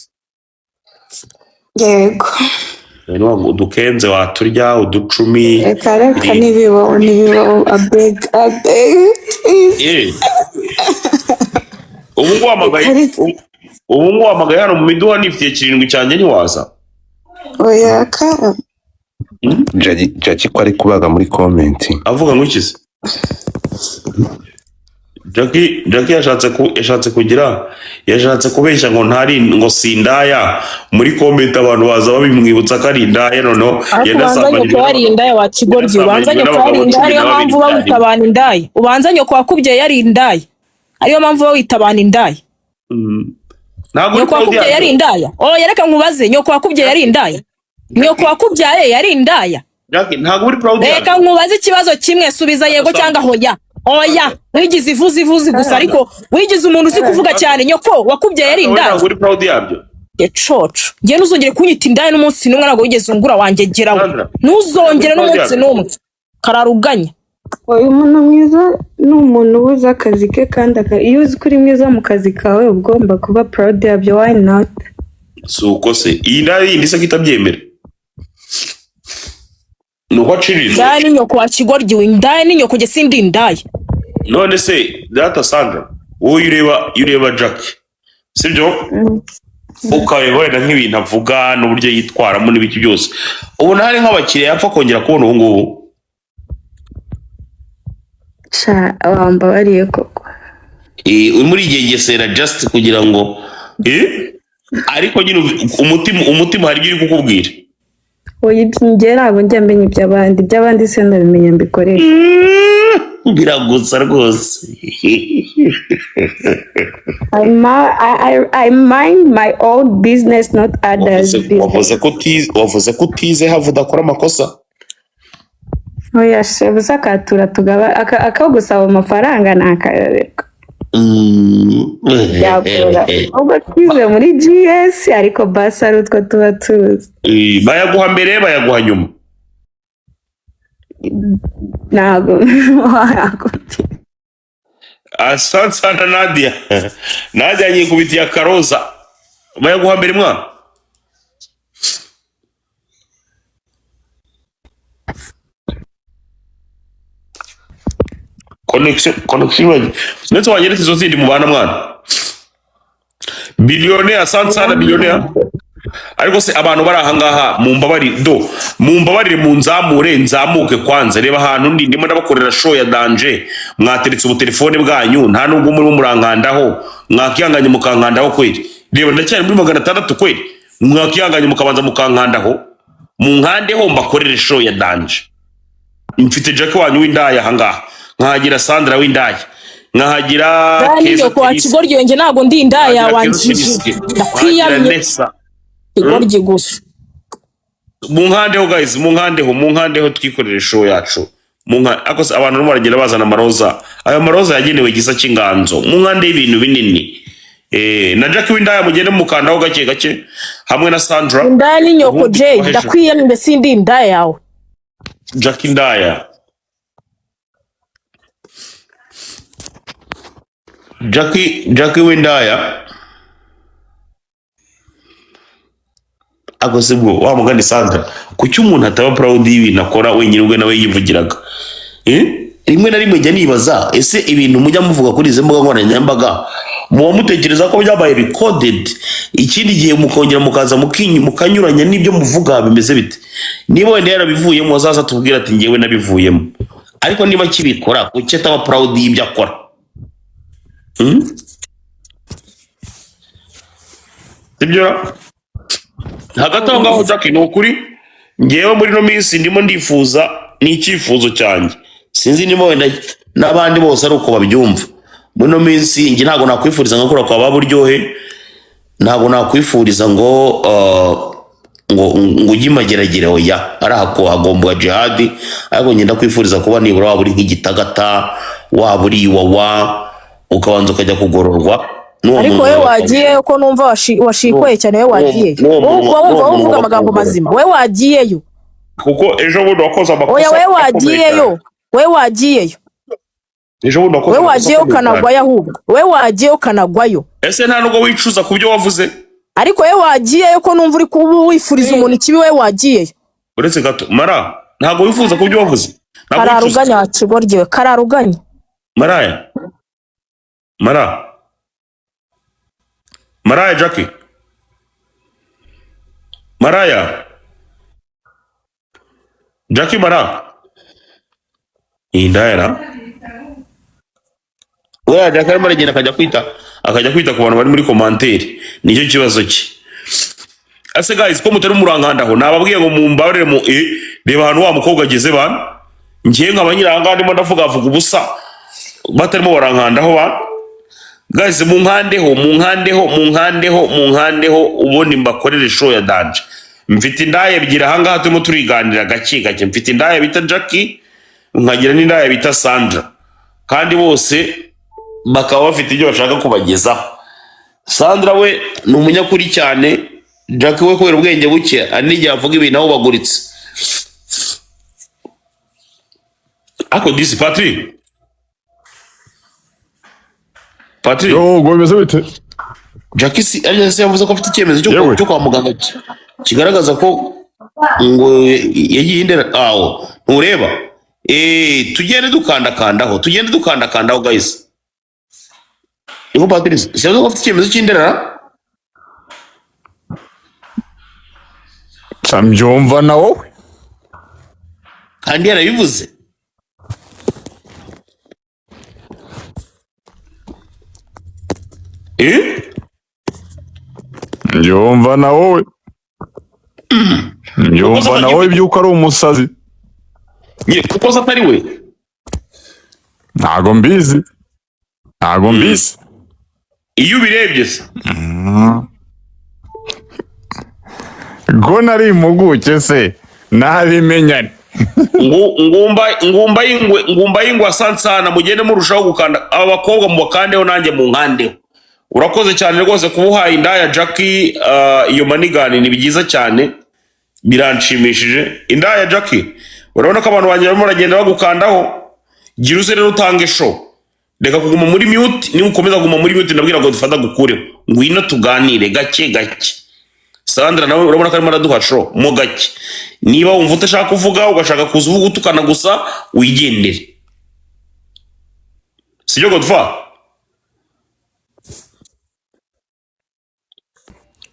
Yego. Rero ngo udukenze waturya uducumi. Reka reka, ntibibaho, ntibibaho, abeg, abeg. Eh. Ubu nguhamagaye, ubu nguhamagaye hano mu miduha nifitiye kirindwi cyanjye, ntiwaza? Oya ka. Jackie ko ari kubaga muri comment. Avuga ngo iki se Jackie? Jackie yashatse kugira, yashatse kubeshya ngo ntari, ngo sindaya. Muri comment abantu baza babimwibutsa ko ari indaya noneho. Ariko ubanza nyoko yari indaya wa kigoryi, ubanza nyoko yari indaya, ariyo mpamvu uba witabana indaya, ubanza nyoko wakubyaye yari indaya. Ariyo mpamvu wowe wita abantu indaya. Ntabwo uri Nyoko proud wakubyaye yari yabyo. indaya? Oya, reka nkubaze, nyoko wakubyaye yari indaya? Nyoko wakubyaye yari indaya? Jackie, ntabwo uri proud Reka yabyo. nkubaze ikibazo kimwe, subiza yego cyangwa hoya. Oya, wigize ivuzi ivuzi gusa, ariko wigize umuntu uzi kuvuga cyane. Nyoko wakubyaye yari Wowe indaya? ntabwo uri proud yabyo. Coco, njye ntuzongere kunyita indaya n'umunsi n'umwe. Ntabwo wigeze ungura wanjye gerawe. Sandra, ntuzongere ntabwo uri n'umunsi proud. n'umwe, kararuganya. Uyu muntu mwiza ni umuntu ubuze akazi ke kandi iyo uzi ko uri mwiza mu kazi kawe, uba ugomba kuba proud yabyo. Why not? Si uko se iyi ndaya yindi se ko itabyemera, ni uko aciriritse? Indaya ni nyoko wa kigoryi we, indaya ni nyoko, njye sindi indaya. None se data Sandra, wowe iyo ureba Jackie, sibyo, ukareba wenda nk'ibintu avuga n'uburyo yitwaramo n'ibiki byose, ubona hari nk'abakiriya yapfa kongera kubona ubu ngubu? Sha, wambabariye koko. Urimo urigengesera just kugira ngo ariko nyine umutima hari ibyo uri kukubwira. Oya, ibyo njye ntabwo njya menya iby'abandi. Iby'abandi se ndabimenya mbikoresha? Biragutsa rwose. I mind my own business, not others' business. Wavuze ko utize have udakora amakosa. Oya se, busa akatura tugaba akagusaba amafaranga nakayoberwa. Byagora ubwo twize muri GS, ariko basi ari utwo tuba tuzi. Bayaguha mbere, bayaguha nyuma? Ntabwo. Asante sana Nadia. Nadia nyikubitiye akaroza. Bayaguha mbere mwana. Connection ndetse wanyeretse izo zindi mubana mwana. Billionaire, asante sana billionaire. Ariko se abantu bari aha ngaha, mumbabarire do, mumbabarire, munzamure nzamuke kwanza. Reba ahantu ndi, ndimo ndabakorera show ya danger, mwateretse ubutelefone bwanyu, nta nubwo murimo murankandaho. Mwakihanganye mukankandaho kweli? Reba ndacyari muri 600 kweli. Mwakihanganye mukabanza mukankandaho, munkandeho mbakorere show ya danger. Mfite Jack wanyu w'indaya aha ngaha, nkahagira Sandra w'indaya, nkahagira Indaya ni Keza nyoko wa Teresa, kigoryi, njye ntabwo ndi indaya. nkahagira Keza Wanjije. Terisike, nkahagira Ndakwiyamye. Nessa. Kigoryi gusa. Munkandeho guys, munkandeho, munkandeho, twikorere show yacu. Ako se abantu barimo baragenda bazana amaroza, ayo maroza yagenewe gisa cy'inganzo. Munkande y'ibintu binini, na Jack w'indaya mugende mukandaho gake gake hamwe na Sandra. Indaya ni nyoko. Ubundi Jay, tubahe show. ndakwiyamye, mbese sindi indaya yawe. Jack indaya, Jack w'indaya. Ako se bwo wa mugani Sandra, kuki umuntu ataba proud y'ibintu akora wenyine ubwe nawe yivugiraga? Rimwe na rimwe njya nibaza, ese ibintu mujya muvuga kuri izi mbuga nkoranyambaga muba mutekereza ko byabaye recorded, ikindi gihe mukongera mukaza mukanyuranya n'ibyo muvuga, bimeze bite? Niba wenda yarabivuyemo, azaza tubwira ati ngewe nabivuyemo. Ariko niba akibikora, kuki ataba proud y'ibyo akora? Sibyo? Hagati aho ngaho Jack, ni ukuri ngewe muri ino minsi ndimo ndifuza, ni icyifuzo cyanjye, sinzi niba wenda n'abandi bose ari uko babyumva. Muri ino minsi njye ntabwo nakwifuriza ngo kwa baburyohe, ntabwo nakwifuriza ngo ujye imageragere. Oya, ari aho hagombwa jihadi. Ariko njye ndakwifuriza kuba nibura waba uri nk'igitagata, waba uri iwawa, ukabanza ukajya kugororwa n'uwo Ariko muntu wowe wagiyeyo, ko numva washikoye cyane, wowe wagiyeyo? N'uwo Wowe muntu uba wumva n'uwo wowe muntu uvuga amagambo bakugorora. mazima, wowe wagiyeyo? Kuko ejo bundi wakoze Oya, amakosa wowe akomeye cyane. wagiyeyo, wowe wagiyeyo? Ejo bundi wakoze Wowe amakosa wagiyeyo akomeye cyane. ukanagwayo? Ahubwo wowe wagiyeyo ukanagwayo? Ese nta nubwo wicuza ku byo wavuze? Ariko wowe wagiyeyo, ko numva uri kuba wifuriza umuntu ikibi, wowe wagiyeyo? Uretse gato mara, ntabwo wifuza ku byo wavuze, ntabwo wicuza? Kararuganya wa kigoryi we, kararuganya. Maraya, mara, maraya Jackie, maraya Jackie, mara iyi ndaya ra we. Jackie arimo aragenda akajya kwita ku bantu bari muri commentaire, nicyo kibazo cye. Ase guys, ko mutari murankandaho? Nababwiye ngo mumbabarire mu reba ahantu wa mukobwa ageze bana. Ngiye nkaba nyiri ahangaha ndimo ndavuga avuga ubusa, batarimo barankandaho bana. Guys, munkandeho, munkandeho, munkandeho, munkandeho, ubundi mbakorere show ya danger. Mfite indaya ebyiri ahangaha turimo turiganira gake gake. Mfite indaya bita Jackie, nkagira n'indaya bita Sandra, kandi bose bakaba bafite ibyo bashaka kubagezaho. Sandra we ni umunyakuri cyane. Jackie we, kubera ubwenge buke, hari n'igihe avuga ibintu ahubaguritse. Ariko disi Patrick, Patrick. Yo, ngo bimeze bite? Jackie si ariya se yavuze ko afite icyemezo Yewe. cyo kwa muganga kigaragaza ko ngo yagiye indera aho ntureba. Tugende dukandakandaho, tugende dukandakandaho guys. Niko Patrick si yavuze ko afite icyemezo cy'indera? Ca mbyumva na wowe. Kandi yarabivuze. Mbyumva na wowe. Mbyumva na wowe iby'uko ari umusazi. Nyine kuko se atari we. Ntago mbizi. Ntago mbizi. Iyo ubirebye se? Ko nari impuguke se nabimenyane. Ngumba ngumba y'ingwe, ngumba y'ingwe asansana, mugende murushaho gukanda aba bakobwa, mubakandeho nanjye munkandeho. Urakoze cyane rwose kuba uhaye indaya Jackie iyo manigani, ni byiza cyane, biranshimishije. Indaya Jackie, urabona ko abantu banjye barimo baragenda bagukandaho. Gira uze rero utange show, reka kuguma muri mute. Niba ukomeza kuguma muri mute, ndabwira ngo dufata gukureho. Ngwino tuganire gake gake. Sandra nawe urabona ko arimo araduha show mo gake. Niba wumva udashaka kuvuga, ugashaka kuza uvuga utukana gusa, wigendere, sibyo Godfa?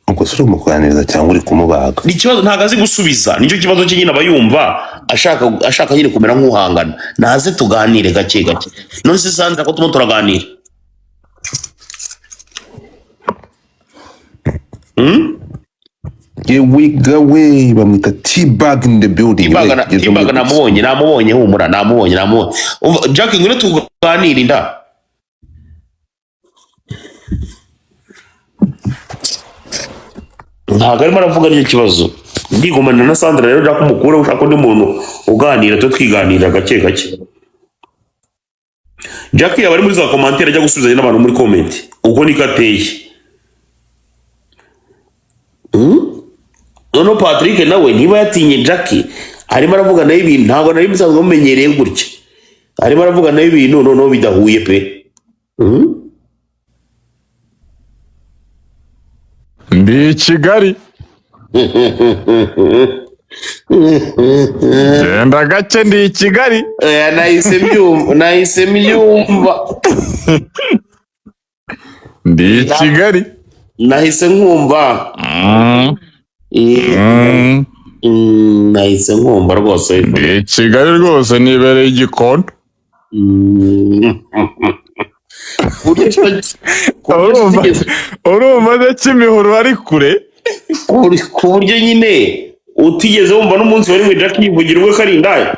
Ubwo se uri kumuganiriza cyangwa uri kumubaga? Ni ikibazo, ntabwo azi gusubiza, nicyo kibazo cye nyine. Aba yumva ashaka nyine kumera nk'uhangana. Naze tuganire gake gake. None se Sandra, ko turimo turaganira? Yewe we, bamwita T-Bag in the building. T-Bag We, geze muri T-Bag namubonye, namubonye, humura, namubonye, namubonye. Umva, Jack, ngwino tuganire inda. Ntabwo arimo aravuga, nicyo kibazo. Ndigumanira na Sandra rero. Jack umukure, ushaka undi muntu uganira, tujye twiganirira gake gake. Jack yaba ari muri za commentaire, ajya gusubizanya n'abantu muri comment, uko niko ateye. Noneho Patrick nawe niba yatinye Jackie, arimo aravuga nawe ibintu ntabwo nari musanzwe mumenyereye gutya. Arimo aravuga nawe ibintu noneho bidahuye pe. Ndi i Kigali. Genda gake, ndi i Kigali. Nahise mbyumva, nahise mbyumva. Ndi i Kigali. Nahise nkumva. Nahise nkumva rwose. Ndi i Kigali rwose, nibereye igikondo. Ku buryo Urumva de Kimihurura ari kure. Ku buryo nyine utigeze wumva n'umunsi wari we Jack yivugira ubwe ko ari indaya.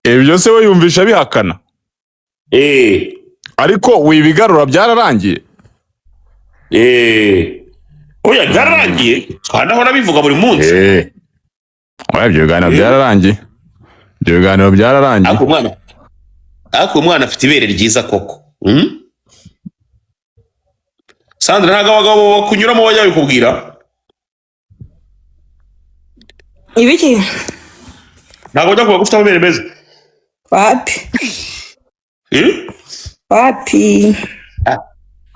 Ibyo se we yumvisha bihakana? Ariko wibigarura byararangiye. Oya, byararangiye kandi ahora abivuga buri munsi. Oya, ibyo biganiro byararangiye. Ibyo biganiro byararangiye. Ariko uyu mwana afite ibere ryiza koko. Sandra, ntabwo abagabo bakunyuramo bajya babikubwira? Ibiki? Ntabwo bajya kuba ufite amabere meza? Wapi. Wapi.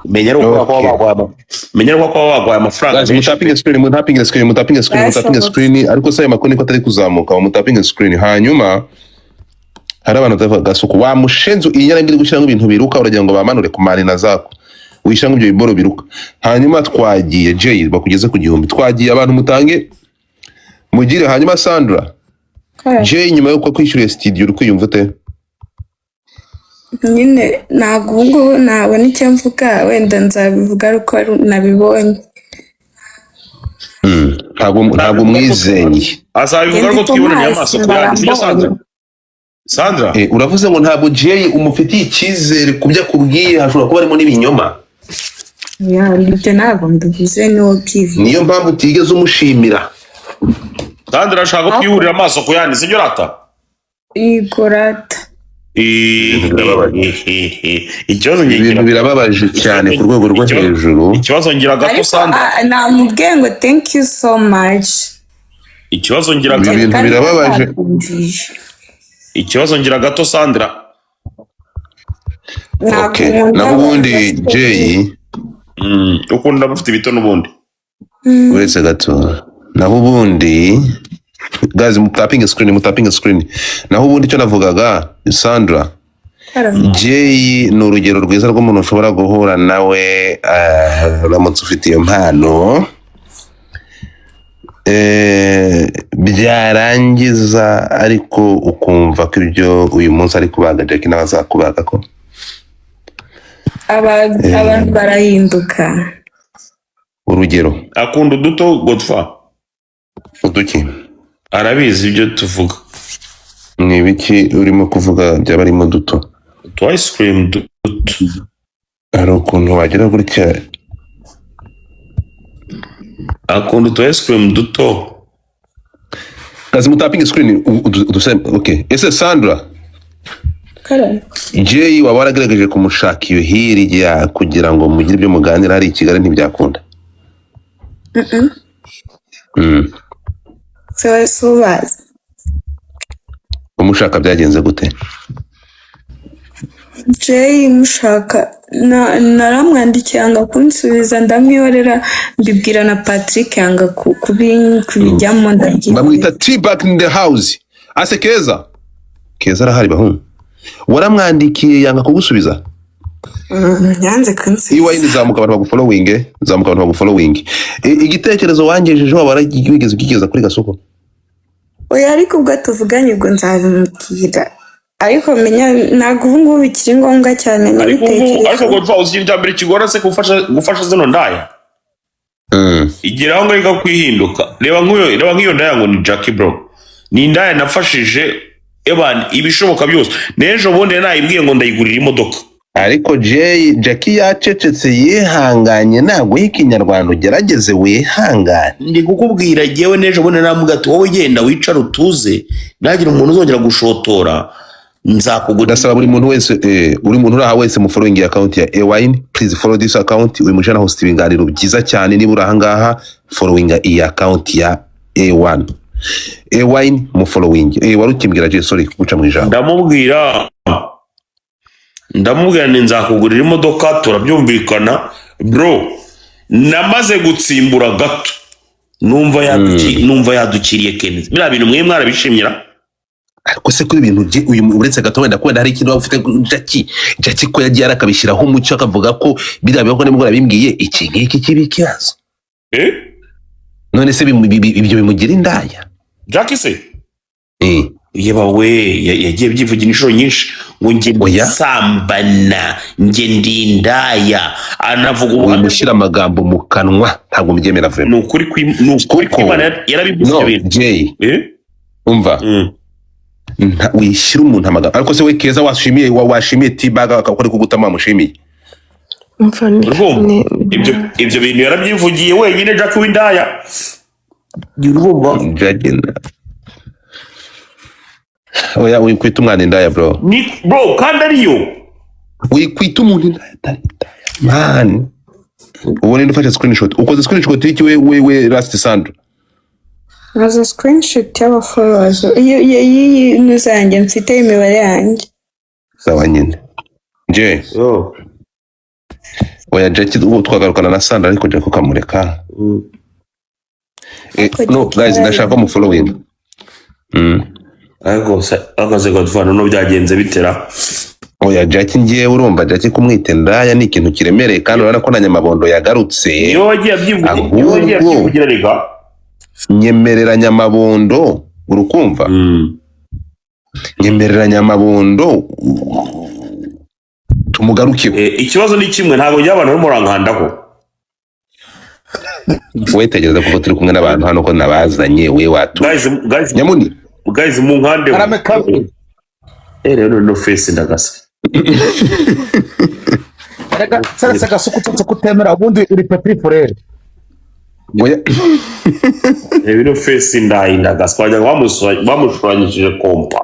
Menya ari uko menya ari uko baguhaye amafaranga Guys, menshi. mutapinge screen, mutapinge screen, mutapinge screen, mutapinge Byashobotse. screen. Ariko se ayo makuru niko atari kuzamuka? Mutapinge screen. Hanyuma hari abantu batavuga gasuku wa mushenzi, iyi nyana iri gushyiramo ibintu biruka, uragira ngo bamanure ku marina zako, wishyiramo ibyo biboro biruka. Hanyuma twagiye, Jay, bakugeze ku 1000, twagiye, abantu mutange mugire. Hanyuma Sandra, Jay nyuma yuko kwishyuriye studio, uri kwiyumva ute? Nyine ntabwo ubu ngubu nabona icyo mvuga, wenda nzabivuga ariko nabibonye. Ntabwo mwizeye. Azabivuga ariko Ndi twiboneye Thomas, amaso ku yandi, sibyo Sandra? barambonye. Sandra. Uravuze ngo ntabwo Jay umufitiye icyizere ku byo akubwiye, hashobora kuba harimo n'ibinyoma. Ya, ibyo ntabwo mbivuze, niwo byivuze. Niyo mpamvu utigeze umushimira. Sandra ashaka ko twihurira amaso ku yandi, sibyo rata? Igorata. Ikibazo Ibintu ngira birababaje cyane ku rwego rwo hejuru. Ikibazo ngira gato, Ariko Sandra. Namubwiye ngo thank you so much. Ikibazo ngira Ibi gato. bintu Kandi birababaje. ntabyumvise. Ikibazo ngira gato, Sandra. Ntabwo Okay, nkunda naho ubundi abantu bafite Jay Ukunda abafite ibito n'ubundi. Uretse gato, naho ubundi guys, mutapinge screen, mutapinge screen. Naho ubundi icyo navugaga, Sandra, Jay ni urugero rwiza rw'umuntu ushobora guhura nawe, uramutse ufite iyo mpano, byarangiza ariko ukumva ko ibyo uyu munsi ari kubaga Jack nawe azakubaga ko Abantu barahinduka. Urugero? Akunda uduto, Godfa. Uduki? Arabizi ibyo tuvuga. Ni ibiki urimo kuvuga byaba arimo duto? Utu ice cream duto. Hari ukuntu wagira gutya. Akunda utu ice cream duto. Kazi, mutapinge screen okay, ese Sandra, Jay waba waragerageje kumushaka iyo hirya kugira ngo mugire ibyo muganira hari i Kigali, ntibyakunda? So subazi. Umushaka byagenze gute? Jay mushaka naramwandikiye yanga kunsubiza, ndamwihorera, mbibwira na Patrick yanga kubijyamo, ndabyihorera. Bamwita T-Back in the house. Ase Keza, Keza arahari bahungu. Waramwandikiye yanga kugusubiza? Yanze kunsubiza. Iwayini, zamuka abantu bagufollowinge, zamuka abantu bagufollowinge. Igitekerezo wangejejeho waba wigeze ukigeza kuri Gasoko? Oya, ariko ubwo tuvuganye ubwo nzabimubwira, ariko menya ntabwo ubu ngubu bikiri ngombwa cyane. Ariko ubu ariko Nabitekereje. Godfa, uzi ikintu cya mbere kigora se gufasha zino ndaya? Igera aho ngaho ikakwihinduka. Reba nk'iyo ndaya ngo ni Jackie, bro, ni indaya nafashije eban ibishoboka byose, n'ejo bundi nayibwiye ngo ndayigurira imodoka. Ariko Jay, Jackie yacecetse, yihanganye, ntabwo ikinyarwanda, ugerageze wihangane. Ndi kukubwira, jyewe n'ejo bundi namubwira ati wowe genda wicare utuze, ntagire umuntu uzongera gushotora, nzakugurira. Ndasaba buri muntu wese, buri muntu uri aha wese mu following account ya Ewine, please follow this account. Uyu mujana host ibiganiro byiza cyane. Niba uri aha ngaha, following iyi account ya A1 Ewine, mu following. Wari ukimbwira Jay, sorry kuguca mu ijambo. Ndamubwira ni nzakugurira imodoka, turabyumvikana bro. Namaze gutsimbura gato numva yadukiriye Kenzi. Biriya bintu mwe mwarabishimira? Ariko se kuri ibintu uyu, uretse gato, wenda wenda hari ikintu waba ufite. Jackie ko yagiye arakabishyiraho umucyo, akavuga ko biriya bibaho, nimugoroba bimbwiye iki ngiki kiba ikibazo. Eh? None se ibyo bimugira indaya? Jackie se? Eh. Yeba we, yagiye byivugira inshuro nyinshi ngo njye Oya. nsambana, njye ndi indaya, anavuga ubuhamya. Wimushyira amagambo mu kanwa, ntabwo mbyemera Ni vraiment. ukuri ni ukuri Kuko- kw'Imana, yarabivuze No. ibyo bintu. Jay. Eh? Umva. Wishyira umuntu amagambo. Ariko se we Keza, washimiye washimiye T-Bag akaba ari kugutama, wamushimiye? Umva Urumva? ni Ibyo bintu yarabyivugiye wenyine, Jack w'indaya. Urumva? Jackie oya, wikwita umwana indaya, bro. Ni bro, kandi ariyo. Wikwita umuntu indaya atari indaya, man. Ubu ninde ufashe screenshot? Ukoze screenshot y'iki we last Sandra? Nazo screenshot y'abafollowers y'iyi nuza yanjye, mfite imibare yanjye. Sawa nyine, Jay. Oya, Jackie, ubu twagarukana na Sandra, ariko Jackie ukamureka. Ariko No. Jackie Guys, ndashaka ko mufollowing. Ariko se akaze Godfather no byagenze bitera? Oya, Jackie, ngewe urumva Jackie kumwita indaya ni ikintu kiremereye, kandi urabona ko na Nyamabondo yagarutse. Niwe wagiye abyivugira, niwe wagiye Ahubwo abyivugira reka. Nyemerera Nyamabondo, urukumva? Nyemerera Nyamabondo tumugarukeho. Ikibazo ni kimwe, ntabwo njya abantu barimo murankandaho. We tegereza, kuko turi kumwe n'abantu hano ko nabazanye, we watu Guys, guys. Nyamuni. Guys, mu nkandeho. Karame, karame. Rero no face ndagasa. Erega seretse Gasuku, utetse kutemera, ubundi uri petit frère. Oya. Reba ino face ndayi ndagasa, wagira ngo bamushushanyishije kompa.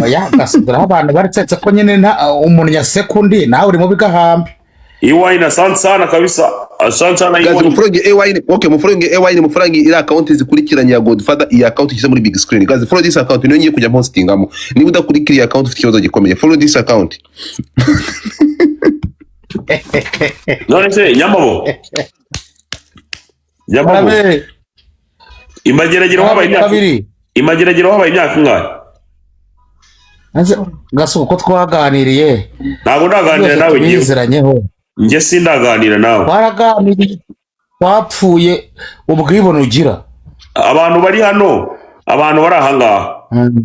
Oya Gasuku, dore aho abantu baretsetse ko nyine nta umuntu yaseka undi, nawe uri mu bigahambe. Iwayini, asante sana kabisa, asante sana. Guys, Iwayini. Mufollowing AY, okay, mufollowing AY, mufollowing iri account zikurikiranye ya Godfather. Iyi account ishyize muri big screen. Guys, follow this account, niyo ngiye kujya postingamo. Niba udakurikira iyi account, ufite ikibazo gikomeye. Follow this account. None se Nyamabo, Nyamabo? Karabe. Imageragere wabaye imyaka Kabiri. Imageragere wabaye imyaka ingahe? Maze Gasuku, ko twaganiriye? Ntabwo ndaganira nawe ngewe. Tubizeranyeho. Njye sindaganira nawe. Twaraganiriye, twapfuye ubwibone ugira. Abantu bari hano, abantu bari ahangaha,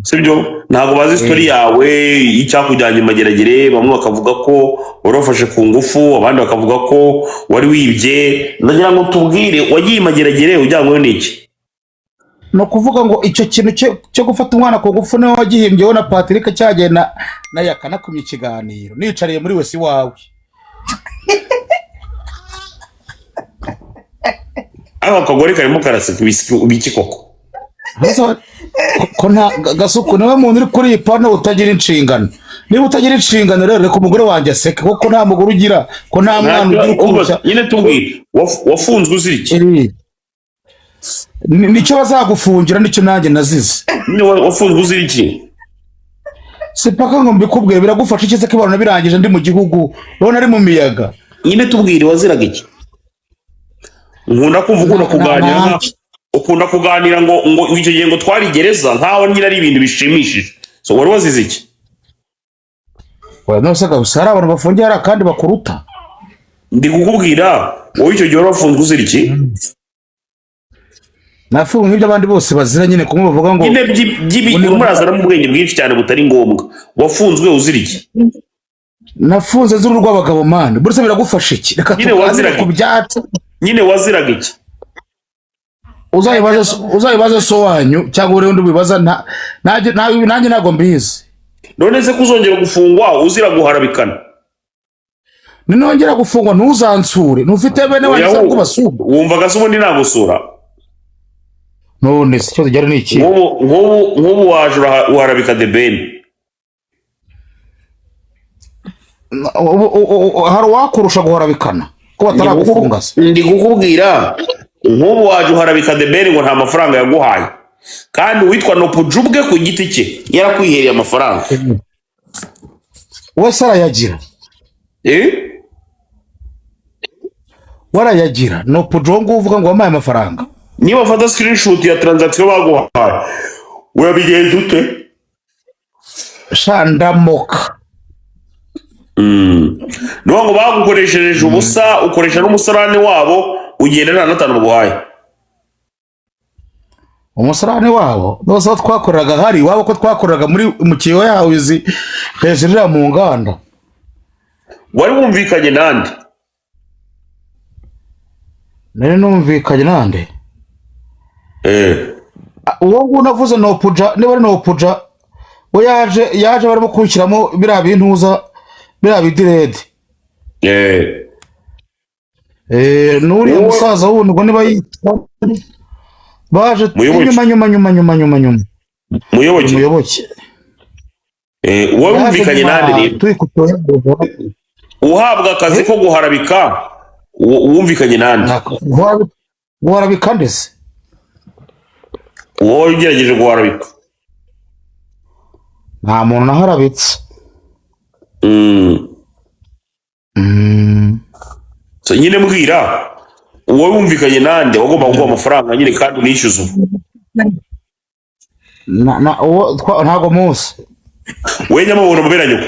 sibyo? Ntabwo bazi story yawe y'icyakujyanye Imageragere. Bamwe bakavuga ko wari wafashe ku ngufu, abandi bakavuga ko wari wibye. Ndagira ngo tubwire, wagiye Imageragere ujyanyweho n'iki? Ni ukuvuga ngo icyo kintu cyo gufata umwana ku ngufu niwe wagihimbyeho na Patrick cyagenda na yakanakumye ikiganiro nicariye muri wese iwawe. Ariko akagore karimo karaseka ibiki koko? Ko nta Gasuku, niwe muntu uri kuri iyi pano utagira inshingano. Niba utagira inshingano rero, reka umugore wanjye aseke, kuko nta mugore ugira, ko nta mwana ugira ukurusha. Nyine tubwire, wafunzwe uzira iki? Nicyo bazagufungira, nicyo nanjye nazize. Nyine wafunzwe uzira iki? Si paka ngo mbikubwire, biragufasha iki se ko ibintu birangije ndi mu gihugu, urabona ari mu miyaga? Nyine tubwire, waziraga iki? Nkunda kumva ukunda kuganira, ukunda kuganira ngo icyo gihe ngo twari gereza, nkaho nyine ari ibintu bishimishije. So wari wazize iki? Oya, none se gusa hari abantu bafungiye hariya kandi bakuruta. Ndi kukubwira wowe, icyo gihe wari wafunzwe uzira iki? Nafunzwe nk'ibyo abandi bose bazira nyine, kumwe bavuga ngo nyine urimo urazanamo ubwenge bwinshi cyane butari ngombwa. Wafunzwe uzira iki? Nafunze z'uru rw'abagabo mani, buretse biragufasha iki? Reka Nyine tuganire waziraga ku iki? byacu. Nyine waziraga iki? Uzayibaze so wanyu cyangwa uri undi wibaza, nanjye ntabwo mbizi. None se kuzongera gufungwa uzira guharabikana? Ninongera gufungwa ntuzansure, ntufite bene wanyu Oya, se ngo basure? Wumvaga se ubundi nagusura? None se ikibazo gihari ni iki? Nk'ubu waje uharabika The Ben. Hari uwakurusha guharabikana ko bataragufunga se? Ndi kukubwira, nk'ubu waje uharabika The Ben ngo nta mafaranga yaguhaye, kandi uwitwa Nopuju ubwe ku giti cye yarakwihereye amafaranga. Wese arayagira. Eh? Warayagira Nopuju uwo nguwo uvuga ngo wampaye amafaranga? Niba ufata screenshot ya transaction baguhaye, urabigenza ute? Sha, ndamoka. Ni ngo bagukoreshereje ubusa, ukoresha n'umusarani wabo, ugenda nta n'atanu baguhaye. Umusarani wabo bose aho twakoreraga hari iwabo, ko twakoreraga muri mu kiyo yawe izi hejuru iriya mu nganda. Wari wumvikanye nande? Nari numvikanye nande? Uwo nguwo navuze Nopuja, niba ari Nopuja, we yaje barimo kuwushyiramo biriya bintuza, biriya bidirede. N'uriya musaza wundi ngo niba yitwa baje Muyoboke. nyuma nyuma nyuma nyuma nyuma nyuma. Muyoboke. Muyoboke. Wowe wumvikanye nande rero? Turi kutoya. Uhabwa akazi ko guharabika, wumvikanye nande? Guharabika ndetse? Wowe ugerageje guharabika. Nta muntu naharabitse. So, nyine mbwira, wowe wumvikanye nande wagomba kuguha amafaranga nyine kandi unishyuza ubu? Uwo ntago muzi. We Nyamabona mubera nyoko.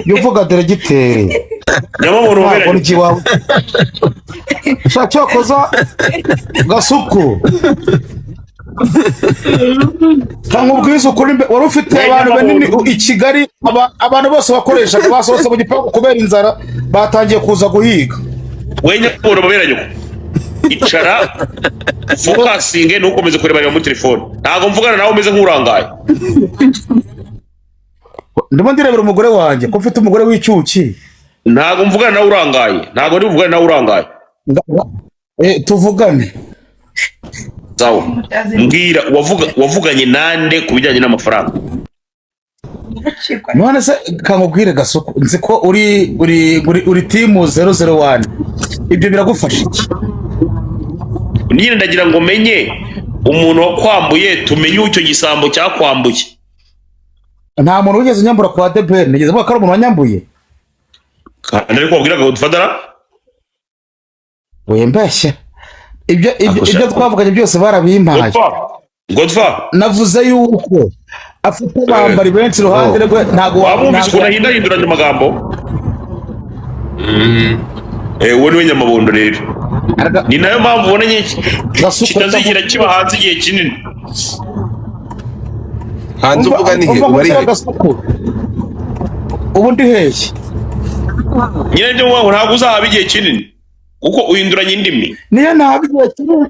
Iyo uvuga diregiteri. Nyamabona mubera Ntabwo nyoko. niki iwawe. Sha, cyokoza Gasuku, cyangwa ubwiza ukuri wari ufite abantu banini i Kigali, abantu bose bakoreshaga basohotse mu gipangu kubera inzara, batangiye kuza guhiga. We Nyamabona mubera nyoko. Icara, focusinge, ntukomeze kurebareba muri telefone. Ntabwo mvugana nawe umeze nk'urangaye. Ndimo ndirebera umugore wanjye, ko mfite umugore w'icyuki. Ntabwo mvugana nawe urangaye, ntabwo ndi buvugane nawe urangaye. Tuvugane. Sawa, mbwira, wavuganye nande ku bijyanye n'amafaranga? None se kankubwire Gasuku, nzi ko uri team 001, ibyo biragufasha iki? Nyine ndagira ngo menye umuntu wakwambuye, tumenye icyo gisambo cyakwambuye. Nta muntu wigeze unyambura kwa The Ben. Nigeze mvuga ko ari umuntu wanyambuye? Kandi ariko wabwiraga Godfather. Wembeshya, ibyo twavuganye byose barabimpaye. Godfa. Navuze yuko afite abambari benshi iruhande rwe, ntabwo Wabumvise ntabwo ukuntu ahindahinduranya amagambo? Uwo niwe nyamabondo rero, ni nayo mpamvu ubona nyine Gasuku, kitazigera kiba hanze igihe kinini. Hanze uvuga ni he? Umva Uba ari nkubwire he? Gasuku, ubu ndi hehe? Nyine byo muvuga ngo ntabwo uzahaba igihe kinini kuko uhinduranya indimi. Niyo ntaba igihe kinini,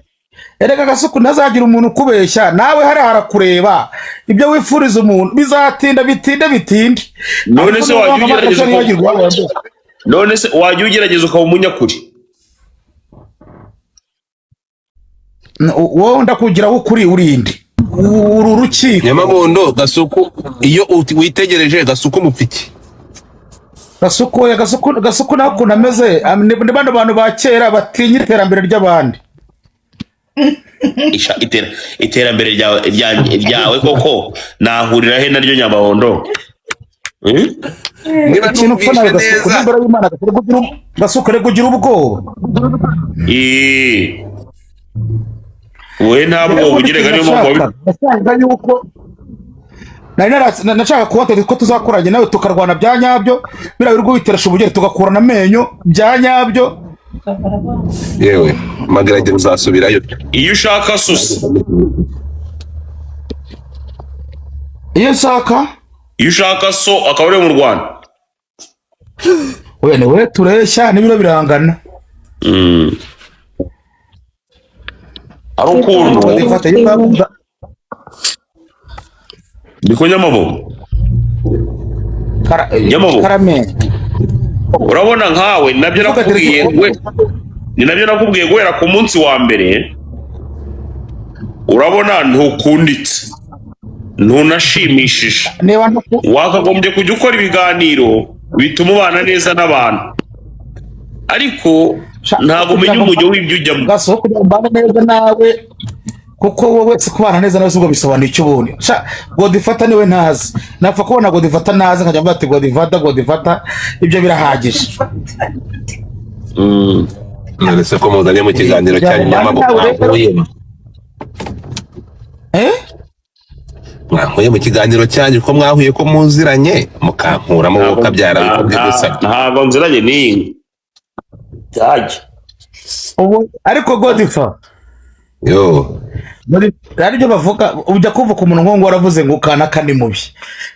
erega Gasuku, ntazagira umuntu ukubeshya. Nawe hariya harakureba, ibyo wifuriza umuntu bizatinda, bitinde bitinde. None Ariko se niba wajya wanga ugerageza amakosha ntiyagirwa. None se wajya ugerageza ukaba umunyakuri? Wowe ndakugiraho ukuri, urinde uru rukiko. Nyamabondo, Gasuku, iyo witegereje Gasuku mupfiki. Gasuku, oya, Gasuku nawe ukuntu ameze, ni bano bantu ba kera batinya iterambere ry'abandi. Isha, iterambere ryawe koko nahurira he naryo, Nyamabondo? Niba Ikintu upfa nawe numvise Gasuku, neza n'imbere y'Imana, Gasuku reka ugira ubwoba. Wowe nta bwoba ugiraga, niyo mpamvu Nashakaga yuko nari nashaka kuba ko tuzakoranye nawe, tukarwana bya nyabyo, biriya birirwa witeresha ubugeni, tugakurana amenyo bya nyabyo. Yewe Mageragere, uzasubirayo. Iyo ushaka susa. Iyo nshaka? Iyo ushaka so akaba ari mu Rwanda. We ni we tureshya n'ibiro birangana. Ari ukuntu Badifata iyo niko Nyamabo. Nyamabo. Karame. Urabona nkawe nabyo nakubwiye, we ni nabyo nakubwiye guhera ku munsi wa mbere. Urabona ntukunditse, ntunashimishije. Niba Wakagombye kujya ukora ibiganiro bituma ubana neza n'abantu, ariko ntabwo umenya umujyo w'ibyo ujyamo. Gaso, kugira ngo mbane neza nawe, kuko wowe si kubana neza nawe, si ubwo bisobanuye icyo ubundi? Sha Godifata niwe ntazi, napfa kubona Godifata nazi nkajya mvuga ati Godifata, Godifata, ibyo birahagije. None se ko muzanye mu kiganiro cyanyu, Nyamabo, mwankuyemo? Eh? Mwankuye mu kiganiro cyanyu, ko mwahuye, ko muziranye, mukankuramo, wowe ukabyara bikabye gusa. Ntabwo nziranye n'iyi byajya. Ubu ariko Godifa, Yo. Ari byo bavuga, ujya kuva ku muntu ngo waravuze ngo kanaka ni mubi,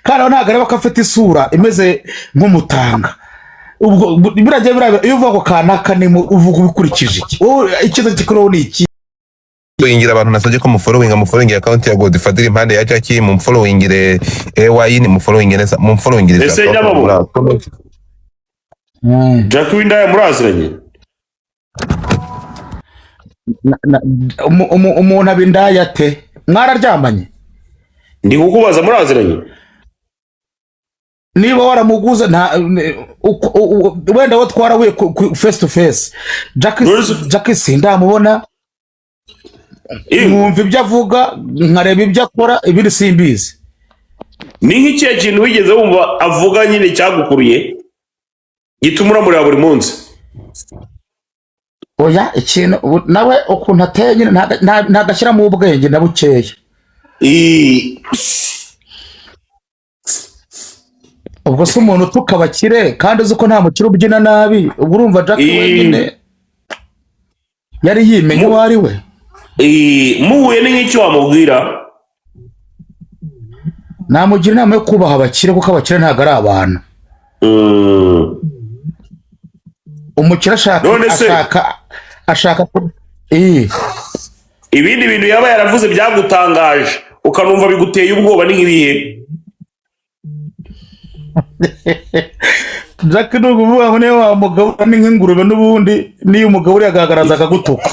kandi aho ntabwo areba ko afite isura imeze nk'umutanga. Ubwo biragiye biriya, iyo uvuga ngo kanaka ni mubi, uvuga ubikurikije iki? Wowe icyiza kikuriho ni iki? Followingira abantu nasabye ko mufollowinga, mufollowingira account ya Godfather impande ya Jackie, mumfollowingire AY, ni mufollowingire neza, mumfollowingire. Ese Nyamabo? Jack w'indaya muraziranye? Umuntu aba indaya ate? Mwararyamanye? Ndi kukubaza, muraziranye? Niba waramuguze nta wenda wo twarahuye face to face. Jack, Jack sindamubona, nkumva ibyo avuga, nkareba ibyo akora, ibindi simbizi. Ni nk'ikihe kintu wigeze wumva avuga nyine cyagukuruye, gituma uramureba buri munsi? Oya, ikintu nawe ukuntu ateye nyine, ntago ashyiramo ubwenge na bukeya. Ubwo se umuntu utuka abakire kandi uzi ko nta mukire ubyina nabi, ubwo urumva Jack wenyine yari yimenye uwo ari we? Muhuye ni nk'icyo wamubwira? Namugira inama yo kubaha abakire, kuko abakire ntabwo ari abantu. Umukire ashaka None se- ashaka Eh, Ibindi bintu yaba yaravuze byagutangaje ukanumva biguteye ubwoba ni nk'ibihe? Jack ni ukuvuga ngo niyo wa mugabo ni nk'ingurube n'ubundi niyo umugabo uri agaragaraza akagutuka.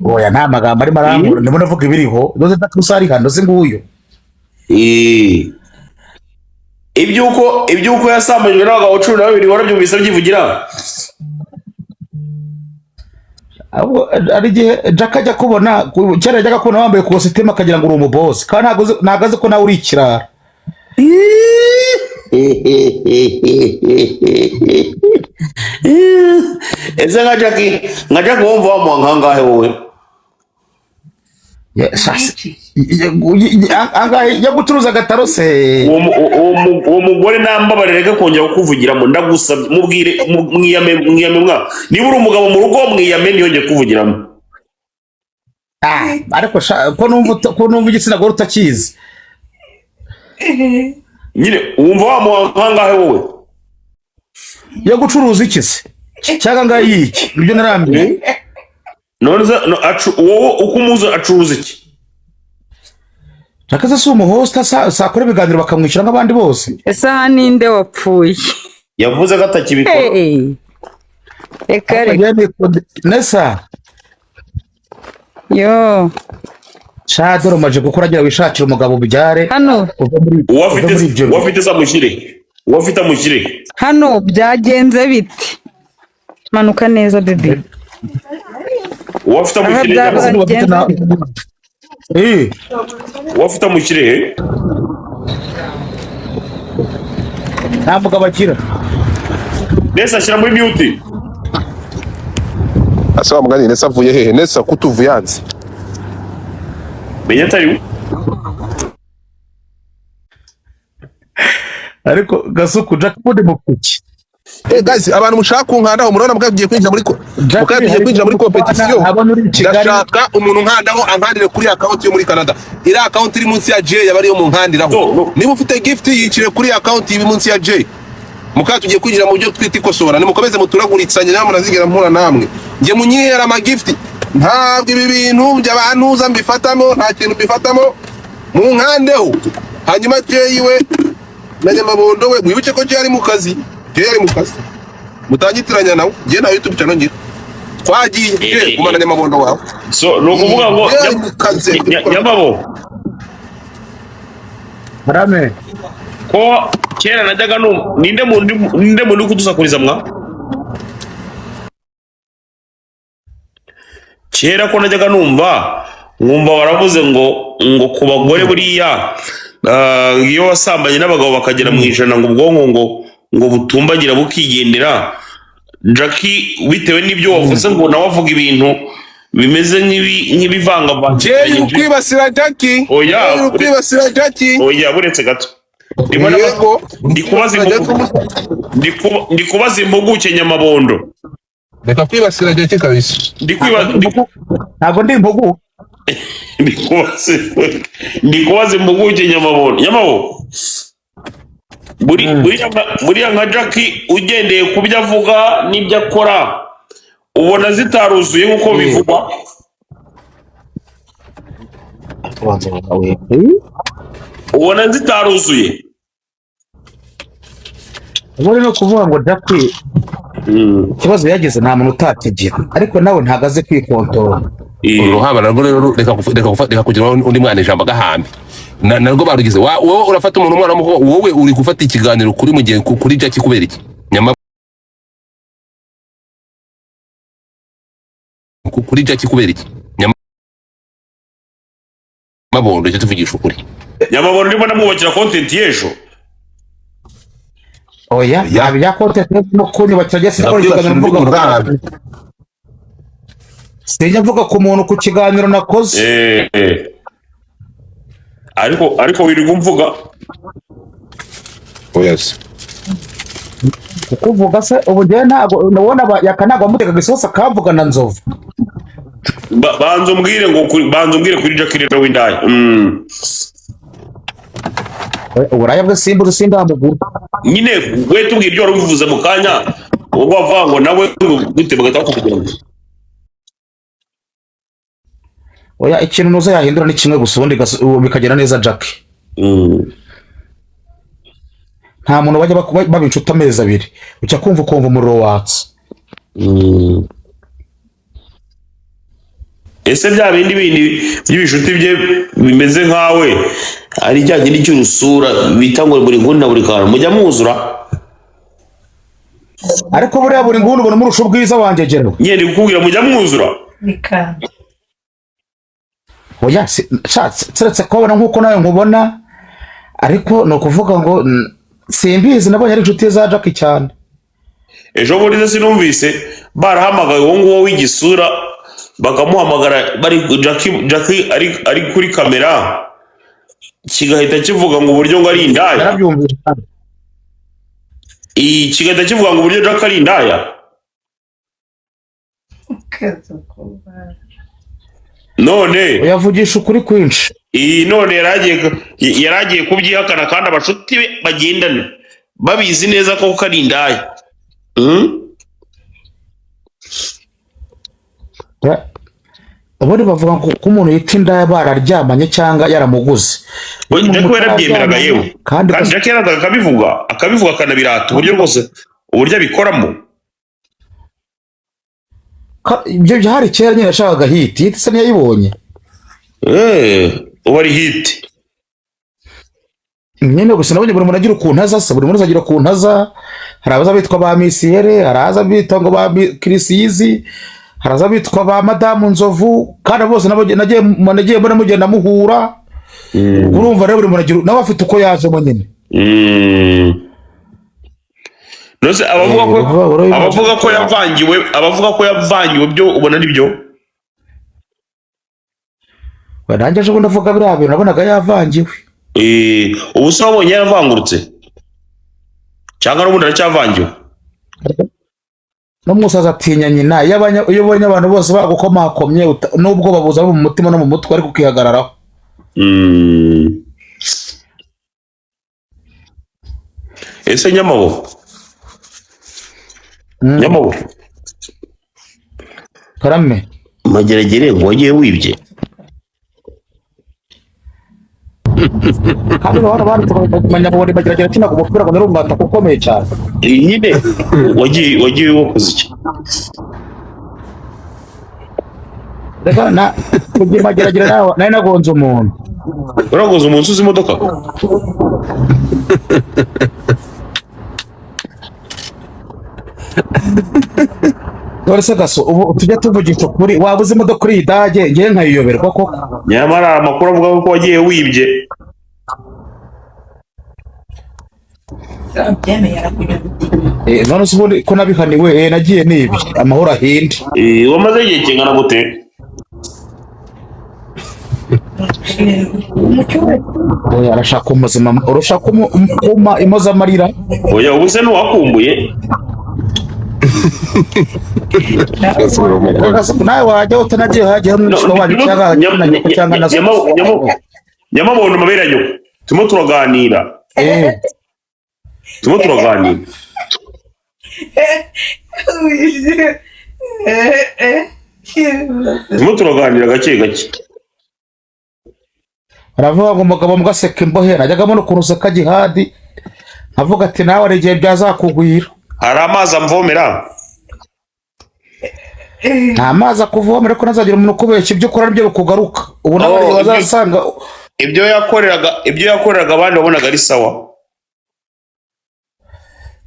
Oya, nta magambo arimo arambura, ndimo ndavuga ibiriho. Doze Jack usa ari hano si nguyu. Iby'uko yasambanyijwe n'abagabo 12 warabyumvise abyivugira? Ahubwo ari igihe Jack ajya kubona, kera yajyaga kubona wambaye kositimu akagira ngo uri umubosi, kandi ntabwo azi ko nawe uri ikirara. Ese nka Jack wumva wamuha nkangahe wowe? Angahe yo gucuruza agataro se? Uwo mugore nambabarire, reka kongera kukuvugiramo, ndagusabye mubwire, mwiyame, mwiyame mwa niba uri umugabo mu rugo, mwiyame ntiyongere kukuvugiramo. Ah, ariko ko numva igitsina gore utakizi. Nyine wumva wamuha nkangahe wowe? Yo gucuruza iki se? Cyangwa angahe y'iki? Nibyo narambiwe. None se wowe uko umuzi acuruza iki? Jack se si umuhosta, sakora ibiganiro bakamwishyura nk'abandi bose? Ese aha ninde wapfuye? Yavuze ko atakibikora. Hey. Reka reka. Nesa. Yo. Sha dore umaze gukura, agira wishakire umugabo ubyare. Hano. Uve muri Uwo uve afite muri ibyo. Uwo afite se amushyire, uwo afite amushyire. Hano byagenze bite? Manuka neza bebe. Uwo afite Aha amushyire. byagenze bite? Eh, Uwo afite amushyire. Nta mugabo agira. Nese ashyira muri mute. Ase wa mugani Nesa avuye hehe? Nesa kutuvuyanze. Menya atari we. Ariko Gasuku, Jack ubundi mukuki? Eh guys, abantu mushaka kunkandaho, murabona mukagiye kwinjira muri Jack mukagiye kwinjira muri competition. Abona uri i Kigali. Ndashaka umuntu nkandaho ankandire kuri account yo muri Canada. Iri account iri munsi ya J yaba ariyo munkandiraho. No, no. Niba ufite gift yicire kuri account iri munsi ya J. Muka tugiye kwinjira mu byo twita ikosora. Nimukomeze muturaguritsanye namwe murazigera mpura namwe. Nge munyihera ama gift. Ntabwo ibi bintu by'abantuza mbifatamo, nta kintu mbifatamo. Munkandeho. Hanyuma Jay we na Nyamabondo we, mwibuke ko Jay ari mu kazi. Jay ari mu kazi. Mutangitiranya nawe. Njye nta YouTube channel ngira. Twagiye Jay, gumana Nyamabondo wawe. So ni ukuvuga ngo Jay ari mu kazi. Nyamabo. Marame. Ko kera najyaga numva ninde muntu uri kudusakuriza mwa kera, ko najyaga numva nkumva baravuze ngo ku bagore buriya, iyo wasambanye n'abagabo bakagera mu 100, ngo ubwonko ngo butumbagira bukigendera. Jackie, bitewe n'ibyo wavuze ngo nawe avuga ibintu bimeze nk'ibivangavanze. Jay uri kwibasira Jackie. Oya. Jay uri kwibasira Jackie. Oya, buretse gato. Ndimo Yego. Ndi kubaza impuguke Nyamabondo. Reka kwibasira Jackie kabisa. Ndi kwibaza ndi- Ntabwo ndi impugu. Ndi kubaza impuguke Nyamabondo. Nyamabo, buriya nka Jackie ugendeye ku byo avuga n'ibyo akora, ubona zitaruzuye nk'uko bivugwa? Ubona zitaruzuye? Ubundi ni ukuvuga ngo Jackie ikibazo yagize nta muntu utakigira, ariko nawe ntabwo azi kwikontorora. Uru ruhamba narwo rero reka kugira undi mwana ijambo agahambe. Narwo barugize. Wowe urafata umuntu umwana w'umukobwa, wowe uri gufata ikiganiro kuri mu gihe kuri Jackie kubera iki? Nyama kuri Jackie kubera iki? Nyamabondo, icyo tuvugisha ukuri. Nyamabondo, ndimo ndamwubakira content y'ejo. Oya, ntabwo ibya content no kunyubakira njye sinakora ikiganiro mvuga Uruhambe. Sinjya mvuga ku muntu ku kiganiro nakoze. Ariko wirirwa umvuga. Oya se. Kukuvuga se ubu njyewe ntabwo ndabona yaka ntabwo wamutegaga isosi akamvuga na Nzovu. Banza umbwire ngo banza umbwire kuri Jackie rero w'indaya. Uburaya bwe simbuze, sindamugura. Nyine we tubwira ibyo wari ubivuze mu kanya, ubwo wavuga ngo nawe gute, bagahita bakubwira ngo Oya, ikintu nuza yahindura ni kimwe gusa, ubundi ubu bikagenda neza, Jack. Nta muntu bajya baba inshuti amezi 2, ujya kumva ukumva umuriro watse. Ese bya bindi bindi by'ibishuti bye bimeze nkawe, ari cya kindi cy'urusura bita ngo buri nguni na buri kantu mujya mwuzura? Ariko buriya buri nguni ubona umurusha ubwiza, wangegerwa. Nyine ndi kukubwira, mujya mwuzura? Oya, keretse kubabona nk'uko nawe nkubona, ariko ni ukuvuga ngo simbizi, nabonye ari inshuti za Jack cyane. Ejo bundi se sinumvise barahamagaye uwo nguwo w'igisura, bakamuhamagara bari Jackie ari kuri kamera, kigahita kivuga ngo uburyo ngo ari indaya? Narabyumvise. Iyi kigahita kivuga ngo uburyo Jackie ari indaya. None Uyavugisha ukuri kwinshi. Iyi none yaragiye kubyihakana, kandi abashuti be bagendana babizi neza ko ari indaya. Ubundi bavuga ngo ko umuntu yita indaya bararyamanye cyangwa yaramuguze. We, Iyo Jack umuntu we yarabyemeraga yewe. Kandi Kandi Jack yarazaga akabivuga akanabirata uburyo rwose, uburyo abikoramo. Ibyo byari kera nyine, yashakaga hit, hit se ntiyayibonye? Uba ari hit. Nyine gusa nabonye buri muntu agira ukuntu aza se, buri muntu azagira ukuntu aza. Hari abaza bitwa ba Misiyere, hari abaza bitwa ngo ba Kirisizi, hari abaza bitwa ba Madamu Nzovu, kandi bose nabo nagiye mbona mugenda muhura. Urumva rero buri muntu agira nawe afite uko yajemo nyine. Nose abavuga ko abavuga ko yavangiwe, abavuga ko yavangiwe byo ubona ari byo? We, nanjye ejo bundi avuga biriya bintu nabonaga yavangiwe. Ubu se wabonye yaravangurutse cyangwa n'ubundi aracyavangiwe? N'umusaza atinya nyina. Iyo ubonye abantu bose bagukomakomye, n'ubwoba buza mu mutima no mu mutwe, ariko ukihagararaho. Ese Nyamabo, Nyamabo? Karame. Mageragere ngo wagiye wibye? Kandi urabona abandi tukamenya ngo Mageragere akinaga umupira ngo nari umwataka ukomeye cyane. Nyine wagiye wakoze iki? Reka na kugira Mageragere nawe nari nagonze umuntu. Uragoze umuntu uzi imodoka? Dore se gaso, ubu tujya tuvugisha ukuri, waba uzi imodoka uri idage ngewe nkayiyoberwa koko? Nyamara amakuru avuga ko wagiye wibye. None se ubundi ko nabihaniwe, nagiye nibye amahoro ahinde. Wamaze igihe kingana gute? Oya, arashaka umuzima, urashaka kuma impozamarira. Oya, ubu se ntiwakumbuye? Nawe wajya utanagiye hajya umwishywa wanyu cyangwa na nyoko cyangwa na so. Nyamabondo, amabere ya nyoko, turimo turaganira. Turimo turaganira. Turimo turaganira gake gake. Baravuga ngo umugabo mbwa aseka imbohe, najyaga mbona ukuntu useka Jihadi, nkavuga ati nawe hari igihe byazakugwira. Hari amazi amvomera. Nta mazi akuvomera, ariko ntazagira umuntu ukubeshya, ibyo ukora nibyo bikugaruka. Ubu nawe Oh, bazasanga ibyo yakoreraga abandi wabonaga ari sawa.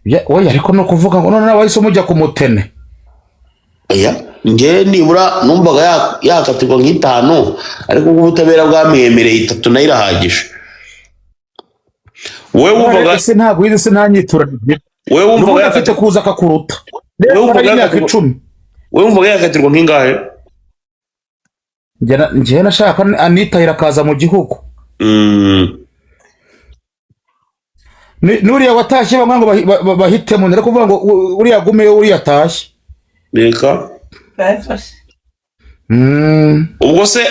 Oya, ariko ni ukuvuga ngo none wahise umujya ku mutene. Oya, njye nibura numvaga yakatirwa nk'itanu, ariko ubwo ubutabera bwamwemereye 3 nayo irahagije. Wowe wumvaga Ese ntabwo yize, se ntanyitura. Wowe wumvaga N'ubundi afite kuza akakuruta. Wowe wumvaga Rero imyaka yakatirwa 10. Wowe wumvaga yakatirwa nk'ingahe? Njye nashaka anitahira akaza mu gihugu. N'uriya watashye bamwe ngo bahitemo, ndari kuvuga ngo uriya agumeyo, uriya atashye. Reka. Ubwo se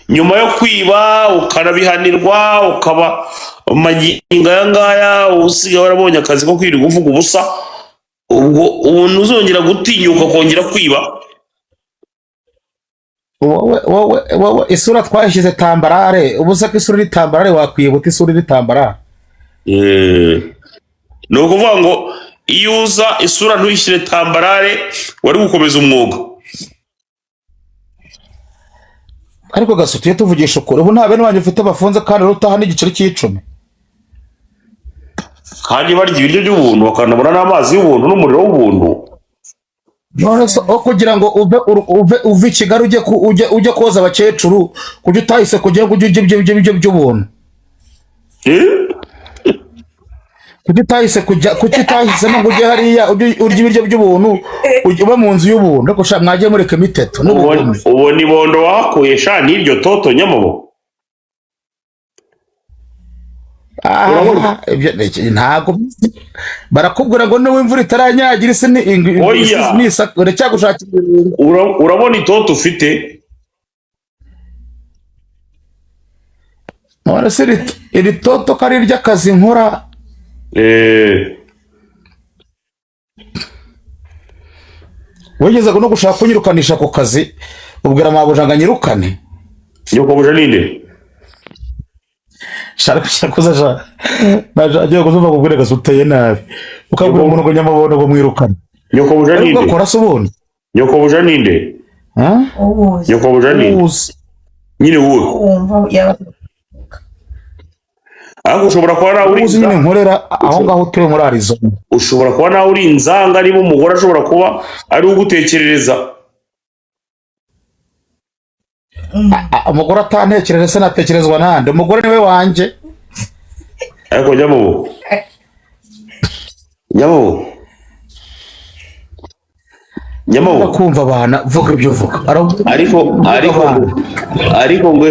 Nyuma yo kwiba ukanabihanirwa, ukaba magingo aya ngaya usigaye warabonye akazi ko kwirirwa uvuga ubusa, ubwo ubu ntuzongera gutinyuka kongera kwiba? Wowe, wowe, wowe, isura twayishyize tambarare. Ubu se ko isura iri tambarare, wakwibuta isura iri tambarare? Ni ukuvuga ngo iyo uza isura ntuyishyire tambarare, wari gukomeza umwuga. Ariko gaso, tujye tuvugisha ukuri, ubu nta bene wanjye ufite bafunze kandi utaha n'igiceri cy'icumi. Kandi barya ibiryo by'ubuntu, bakanabona n'amazi y'ubuntu n'umuriro w'ubuntu. None se aho kugira ngo uve i Kigali ujye koza abakecuru, kujya utahise kugira ngo ujye urya ibyo by'ubuntu? Eh? Kuki utahise kujya, kuki utahisemo ngo ujye hariya ujye urya ibiryo by'ubuntu, ujye uba mu nzu y'ubuntu? Ariko sha, mwagiye mureka imiteto n'ubugome. Ubona ibondo wahakuye sha n'iryo toto nyamabo. Ah, ntabwo barakubwira ngo niba imvura itaranyagira isi ni Oya. isi ni uracyagushakira ibintu. Urabona itoto ufite? None se iri toto ko ari iry'akazi nkora? Wigeze no gushaka kunyirukanisha ku kazi, ubwira mabuja ngo anyirukane. Nyokobuja ninde? Shaka shakuza sha naje agiye kuzumva kubwira gasa uteye nabi, ukabwira umuntu ngo nyamabondo ngo mwirukane. Nyokobuja ariko ninde? ugakora se ubundi? Nyokobuja ninde? Ha? Uwuzi. Nyokobuja ninde? Uwuzi. Nyine wowe. Wumva yaba. Ariko ushobora kuba nawe uri Uwuzi nyine nkorera aho ngaho utuye muri Arizona. Ushobora kuba nawe uri inzanga, niba umugore ashobora kuba ari ugutekerereza. Umugore atantekereje se natekerezwa nande? Umugore niwe wanjye. Ariko nyamubu, nyamubu, nyamubu. Kumva abana vuga ibyo uvuga. Ariko ariko ariko ngo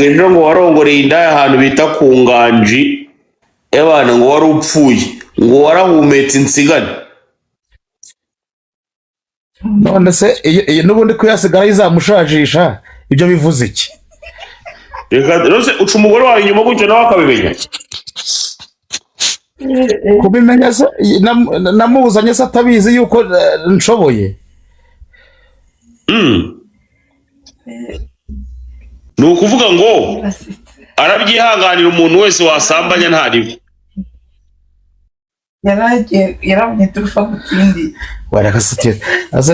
ejo ngo warongoreye indaya ahantu bita ku nganji y'abantu, ngo wari upfuye, ngo warahumetse insigane. None se iyo n'ubundi ko yasigara izamushajisha, ibyo bivuze iki? Reka rwose, uca umugore wawe inyuma gutyo nawe akabimenya? Kubimenya se namuzanye se atabizi yuko nshoboye? Ni ukuvuga ngo arabyihanganira, umuntu wese wasambanya ntariwe. Yaragiye, yarabonye turufa gutsindiye.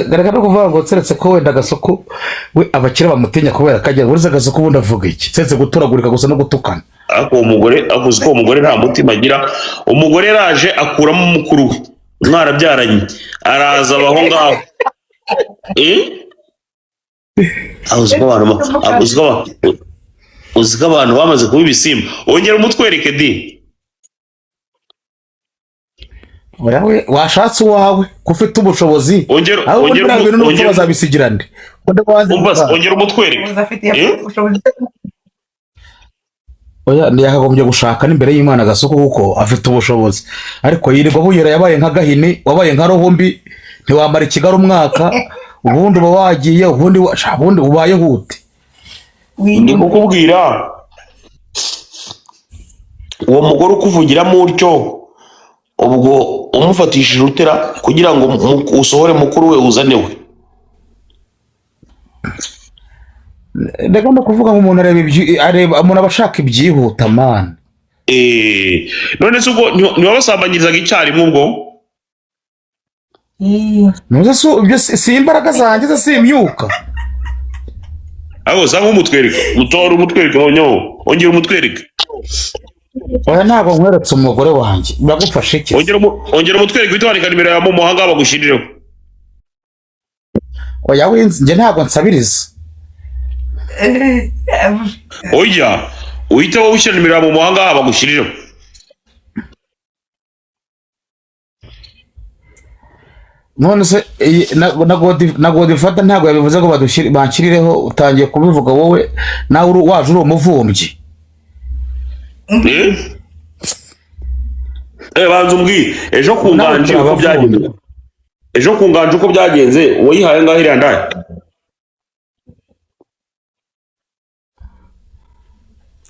Garagara no kuvuga ngo nseretse ko wenda agasoko we abakire bamutinya kubera kajya uretse agasoko, ubundi avuga iki nseretse guturagurika gusa no gutukana? Ariko uwo mugore akuzi ko uwo mugore nta mutima agira. Umugore yaraje akuramo mukuru we mwarabyaranye, araza abaho ngaho. Eh? Ah, uzi ko abantu bamaze kuba ibisimba. Ongera umutwereke di. Oya we, washatse uwawe ko ufite ubushobozi? Ongera ahubwo ongera biriya bintu n'urupfu ongera bazabisigira nde? Ko ndabanza umva gutwara. Ongera umutwereke. Uzi afite Eh? ubushobozi. Oya, ntiyakagombye gushaka n'imbere y'Imana agasoko kuko afite ubushobozi, ariko yirirwa buyera, yabaye nka Gahini, wabaye nka roho mbi, ntiwamara i Kigali umwaka, ubundi uba wagiye, ubundi sha, ubundi ubayeho ute? Ndi kukubwira, uwo mugore ukuvugiramo utyo, ubwo umufatishije utera kugira ngo usohore mukuru we uzane we. Ndagomba no kuvuga ngo umuntu areba areba umuntu aba ashaka ibyihuta, man. None se ubwo ntiwabasambanyirizaga icyarimwe ubwo? Ntuze si ibyo si imbaraga zanjye se, si imyuka? Aho usa nk'umutwereka, utora umutwereka noneho, ongera umutwereke. Oya, ntabwo nkweretse umugore wanjye, biragufasha iki? Ongera umutwereke, uhite wandika nimero ya momo ahangaha bagushyirireho. Oya winzi, njye ntabwo nsabiriza. Oya, uhite wowe ushyira nimero ya momo ahangaha bagushyirireho. None se na Godfather ntabwo yabivuze ngo banshyirireho, utangiye kubivuga wowe nawe waje uri umuvumbyi. Eh? Banza umbwire ejo ku Nawe nganji uko turabavumbyi. byagenze, ejo ku nganji uko byagenze, wayihaye ngaho iriya ndaya?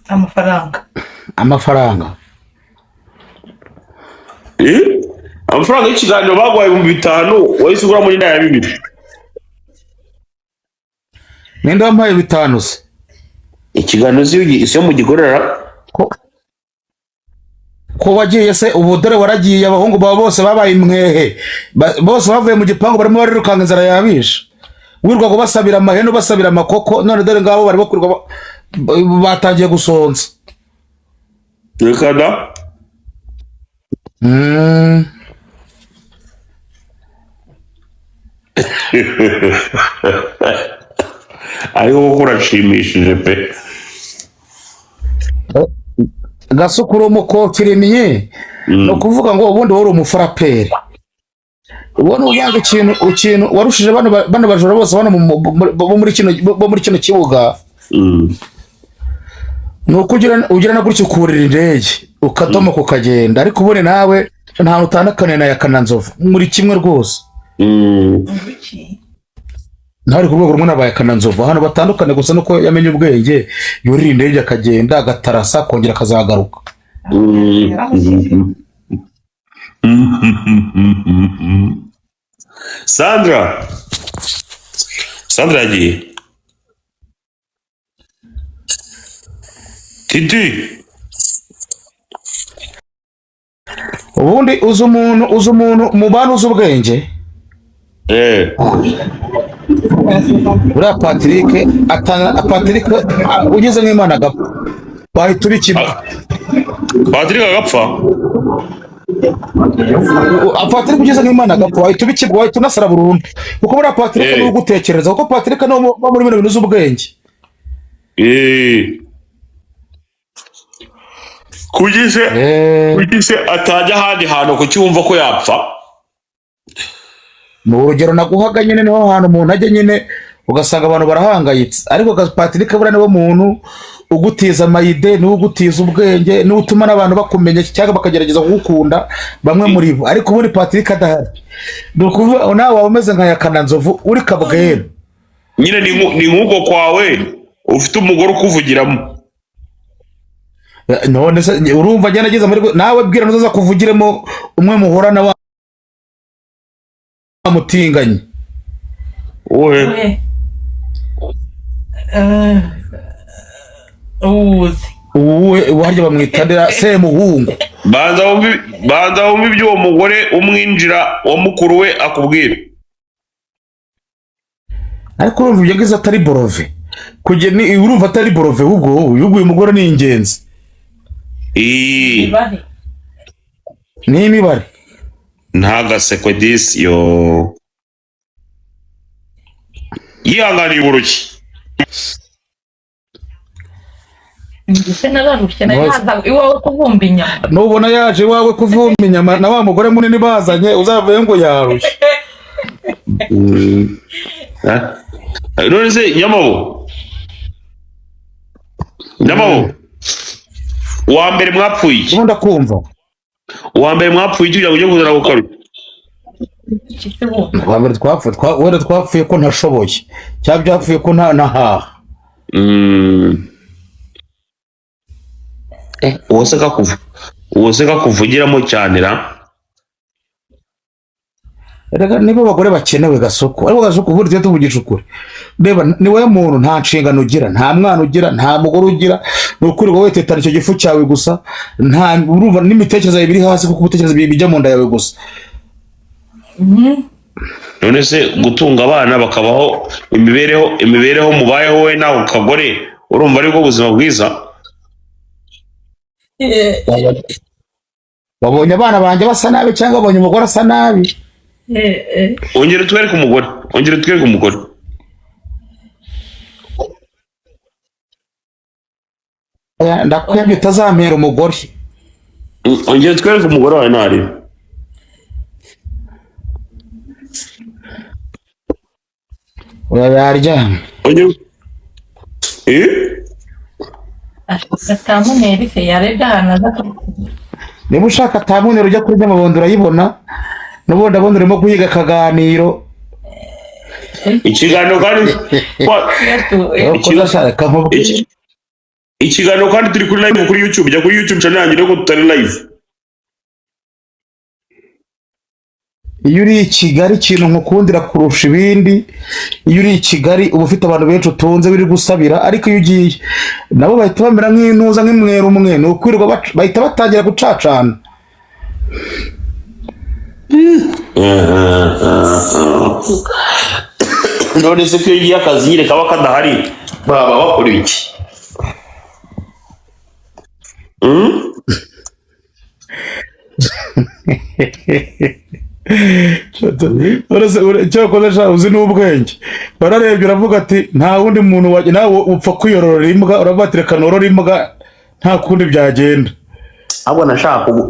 Amafaranga. Amafaranga. Eh? Amafaranga y'ikiganiro baguhaye 5000, wahise ugura muri ya 2000. Ninde wampaye 5 se? Ikiganiro si yo mugikorera. Ko wagiye se ubu? Dore waragiye, abahungu bawe bose babaye imwehe. Bose bavuye mu gipangu barimo barirukanka, inzara yabishe. Wirirwaga ubasabira amahene, ubasabira amakoko, none dore ngabo barimo kwirirwa batangiye gusonza. Reka da. Ariko koko urashimishije pe. Gasukuru umukofirimye, ni ukuvuga ngo ubundi wari umufuraperi, ubona uvanga ikintu warushije bano bajura bose bano bo muri kino kibuga. Ni uko ugira na gutya ukurira indege ukadomoka ukagenda, ariko ubundi nawe nta hantu utandukaniye na Yakananzovu, muri kimwe rwose. Nawe ari ku rwego rumwe na Yakananzovu, ahantu batandukanye gusa nuko yamenye ubwenge, yurira indege akagenda agatarasa akongera akazagaruka. Sandra, Sandra yagiye. Titi. Ubundi uzi umuntu mu bantu uzi ubwenge? Uriya Patrick atana Patrick ugeze nk'Imana agapfa wahita uba ikibwa. Patrick agapfa? Patrick ugeze nk'Imana agapfa wahita uba ikibwa, wahita unasara burundu, kuko buriya Patrick niwe ugutekereza, kuko Patrick niwe uba muri bino bintu uzi ubwenge. Kuki se atajya ahandi hantu? Kuki wumva ko yapfa? Ni urugero naguhaga nyine, niho hantu umuntu ajya nyine ugasanga abantu barahangayitse, ariko Patrick buriya niwe muntu ugutiza amayide, niwe ugutiza ubwenge, niwe utuma n'abantu bakumenya cyangwa bakagerageza kugukunda bamwe muri bo. Ariko ubundi Patrick adahari, ni ukuvuga nawe waba umeze nka Yakananzovu uri kabwera. Nyine ni nk'uko kwawe ufite umugore ukuvugiramo. None se urumva njye nageze muri nawe bwira nuzaza kuvugiremo umwe muhorana wa mutinganye. Wowe. Uwuzi. Uwuwe harya bamwita ndera? Semuhungu. Banza wumve ibyo uwo mugore umwinjira wa mukuru we akubwira. Ariko urumva ibyo ngizo atari borove kujya ni urumva atari borove, ahubwo wowe uyu mugore ni ingenzi. Ni imibare. Ntagasekwe disi yo yihanganiye uburuki. Ndetse nararushye, nari naza iwawe kuvumba inyama. Nubona yaje iwawe kuvumba inyama na wa mugore munini bazanye, uzavuye ngo yarushye. None se Nyamabo, Nyamabo, uwa mbere mwapfuye iki? Ubundi akumva. Uwa mbere mwapfuye iki kugira ngo ujye kuzana ako karushyo? Uwa mbere twapfuye, wenda twapfuye ko ntashoboye cyangwa byapfuye ko nta nahaha. Uwo se kakuvugiramo cyane ra? Erega nibo abagore bakenewe, Gasoko. Ariko Gasoko, ubundi tujye tuvugisha ukuri, reba ni wowe muntu nta nshingano ugira, nta mwana ugira, nta mugore ugira, ni ukuri wowe tetana icyo gifu cyawe gusa, nta urumva n'imitekerereze yawe biri hasi, kuko ubutekereza bijya mu nda yawe gusa. None se gutunga abana bakabaho imibereho mubayeho wowe nawe kagore, urumva aribwo buzima bwiza? Wabonye abana banjye basa nabi cyangwa wabonye umugore asa nabi? Ongera utwereke umugore, ongera utwereke umugore. Ndakwiyamye utazampera umugore. Ongera utwereke umugore wawe ntarebe. Oya, yaryamye. Ongera. Atamuneri se yarebye ahantu aza. Niba ushaka tamuneri ujya kuri Nyamabondo urayibona, n'ubundi abona urimo guhiga akaganiro. Ikiganiro kandi Ikiganiro kandi turi kuri live kuri YouTube. Jya kuri YouTube channel yanjye, ko tutari live. Iyo uri i Kigali, ikintu nkukundira kurusha ibindi, iyo uri i Kigali uba ufite abantu benshi utunze biri gusabira, ariko iyo ugiye nabo bahita bamera nk'intuza, nk'imweru umwe, ni ukwirirwa bahita batangira gucacana. None se ko iyo ugiye akazi nyine kaba kadahari, baba bakora iki? Hmm? Cyakoze sha, uzi n'ubwenge, wararebye uravuga ati nta wundi muntu wajya nawe upfa kwiyororera imbwa, uravuga ati reka norore imbwa, nta kundi byagenda. Ahubwo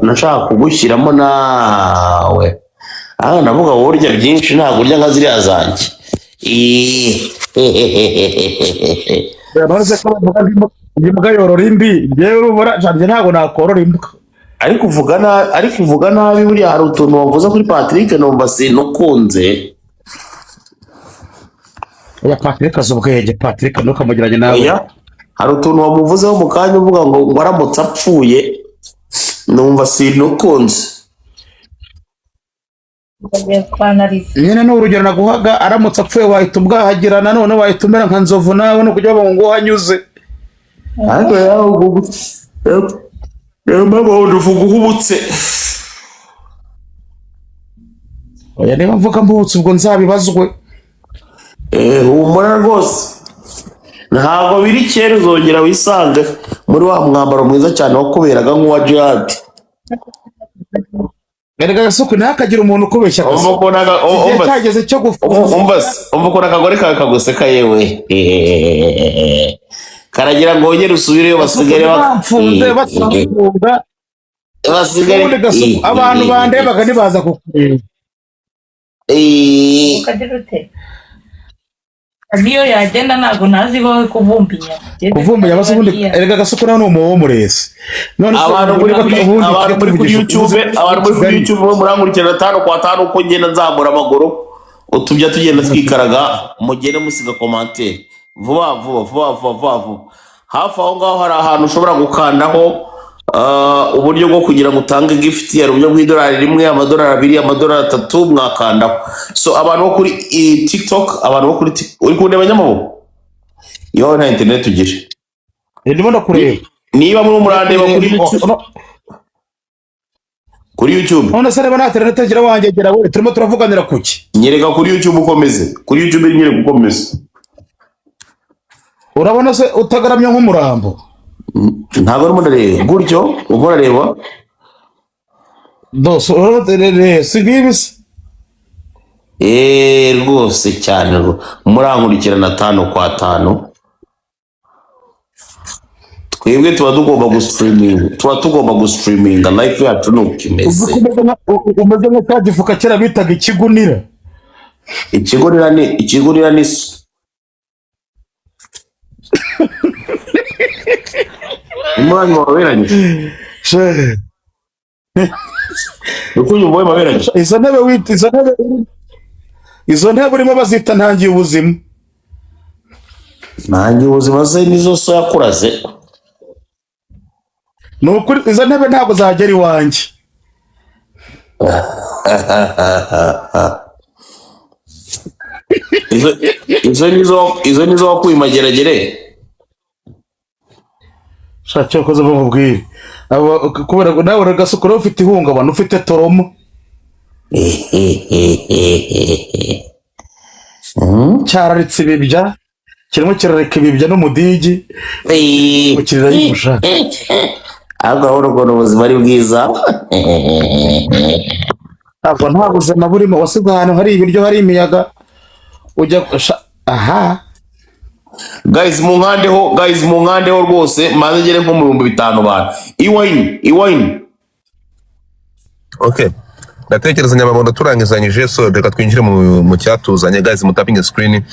nashaka kugushyiramo nawe. Aha ndavuga wowe urya byinshi, ntabwo urya nka ziriya zanjye. None se ko bavuga ngo imbwa yorora indi, njyewe urubura njye ntabwo nakorora imbwa. Ariko uvuga nabi buriya hari utuntu wavuze kuri Patrick numva sinukunze. Oya, Patrick azi ubwenge, Patrick ntukamugeranye nawe. Oya, hari utuntu wamuvuzeho mu kanya uvuga ngo aramutse apfuye, numva sinukunze. Bagiye kwanariza. Nyine ni urugero naguhaga, aramutse apfuye wahita ubwahagira, nanone wahita umera nka nzovu nawe, ni ukujya bavuga ngo uhanyuze. Ariko yawe niyo mpamvu wundi uvuga uhubutse. Oya, niba mvuga mbutse ubwo nzabibazwe. Humura rwose, ntabwo biri kera uzongera wisange muri wa mwambaro mwiza cyane wakuberaga nk'uwa Jihad. Erega Gasuku, ntihakagire umuntu ukubeshya. Umva Gasuku, ukuntu igihe umva cyageze cyo gufunga. Umva se, umva ukuntu akagore kawe kaguseka yewe, karagira ngo wongere usubireyo. Gasuku, basigare ntibamfunze batamfunga basigare ubundi Gasuku, abantu bandebaga ntibaza kukureba. Ukagira ute? Niyo yagenda ntabwo nazi iwawe kuvumba inyama. Kuvumba inyama se ubundi, erega Gasuku nawe ni umuwomurezi, none se Abantu muri niba kuri ubundi abantu tujye muri kuri tuvugisha YouTube, abantu muri kuri Kigali. YouTube bo murankurikirana tanu kwa tanu, uko ngenda nzamura amaguru utubya tugenda twikaraga, mugende musiga commentaire vuba vuba vuba vuba vuba vuba. Hafi aho ngaho hari ahantu ushobora gukandaho uburyo bwo kugira ngo utange gift, hari uburyo bw'idolari 1, amadolari 2, amadolari 3, mwakandaho. So abantu bo kuri TikTok, abantu bo kuri uri kundeba nyamabo, iwawe nta internet ugira? Ndimo ndakureba. Niba muri murandeba kuri YouTube, kuri YouTube. None se niba nta internet gira wanjye gira we, turimo turavuganira kuki? Nyereka kuri YouTube ukomeze, kuri YouTube nyereka ukomeze. Urabona se utagaramye nk'umurambo? Ntabwo urimo ndareba gutyo, urimo urareba. Dose urabona si nk'ibi se? Rwose cyane murankurikirana tanu kwa tanu. Twebwe tuba tugomba gustreaming, tuba tugomba gustreaminga life yacu nuko Uzi imeze. ko umeze nka cya gifuka kera bitaga ikigunira. Ikigunira ni so umurangi waberanye. Uko uyu mbohe maberanye. Izo ntebe wita izo ntebe urimo bazita ntangiye ubuzima. Nanjye ubuzima se nizo so yakuraze. Ni ukuri izo ntebe ntabwo zagera iwanjye. Izo nizo wakuye imageragere. Sha, cyakoze nkubwire, kubera ko nawe uragasukura ufite ihungabana, ufite toromo. Cyararitse ibibya, kirimo kirareka ibibya n'umudigi ukirira yigushaka. Ahubwo urabona ukuntu ubuzima ari bwiza. Ntabwo nta buzima burimo, wasize ahantu hari ibiryo, hari imiyaga, ujya aha. Guys, munkandeho, guys, munkandeho rwose, maze ngere nko mu 5000 bantu iwayini iwayini. Okay, ndatekereza nyamabondo turangizanyije, so reka twinjire mu cyatuzanye. Guys, mutapinge screen.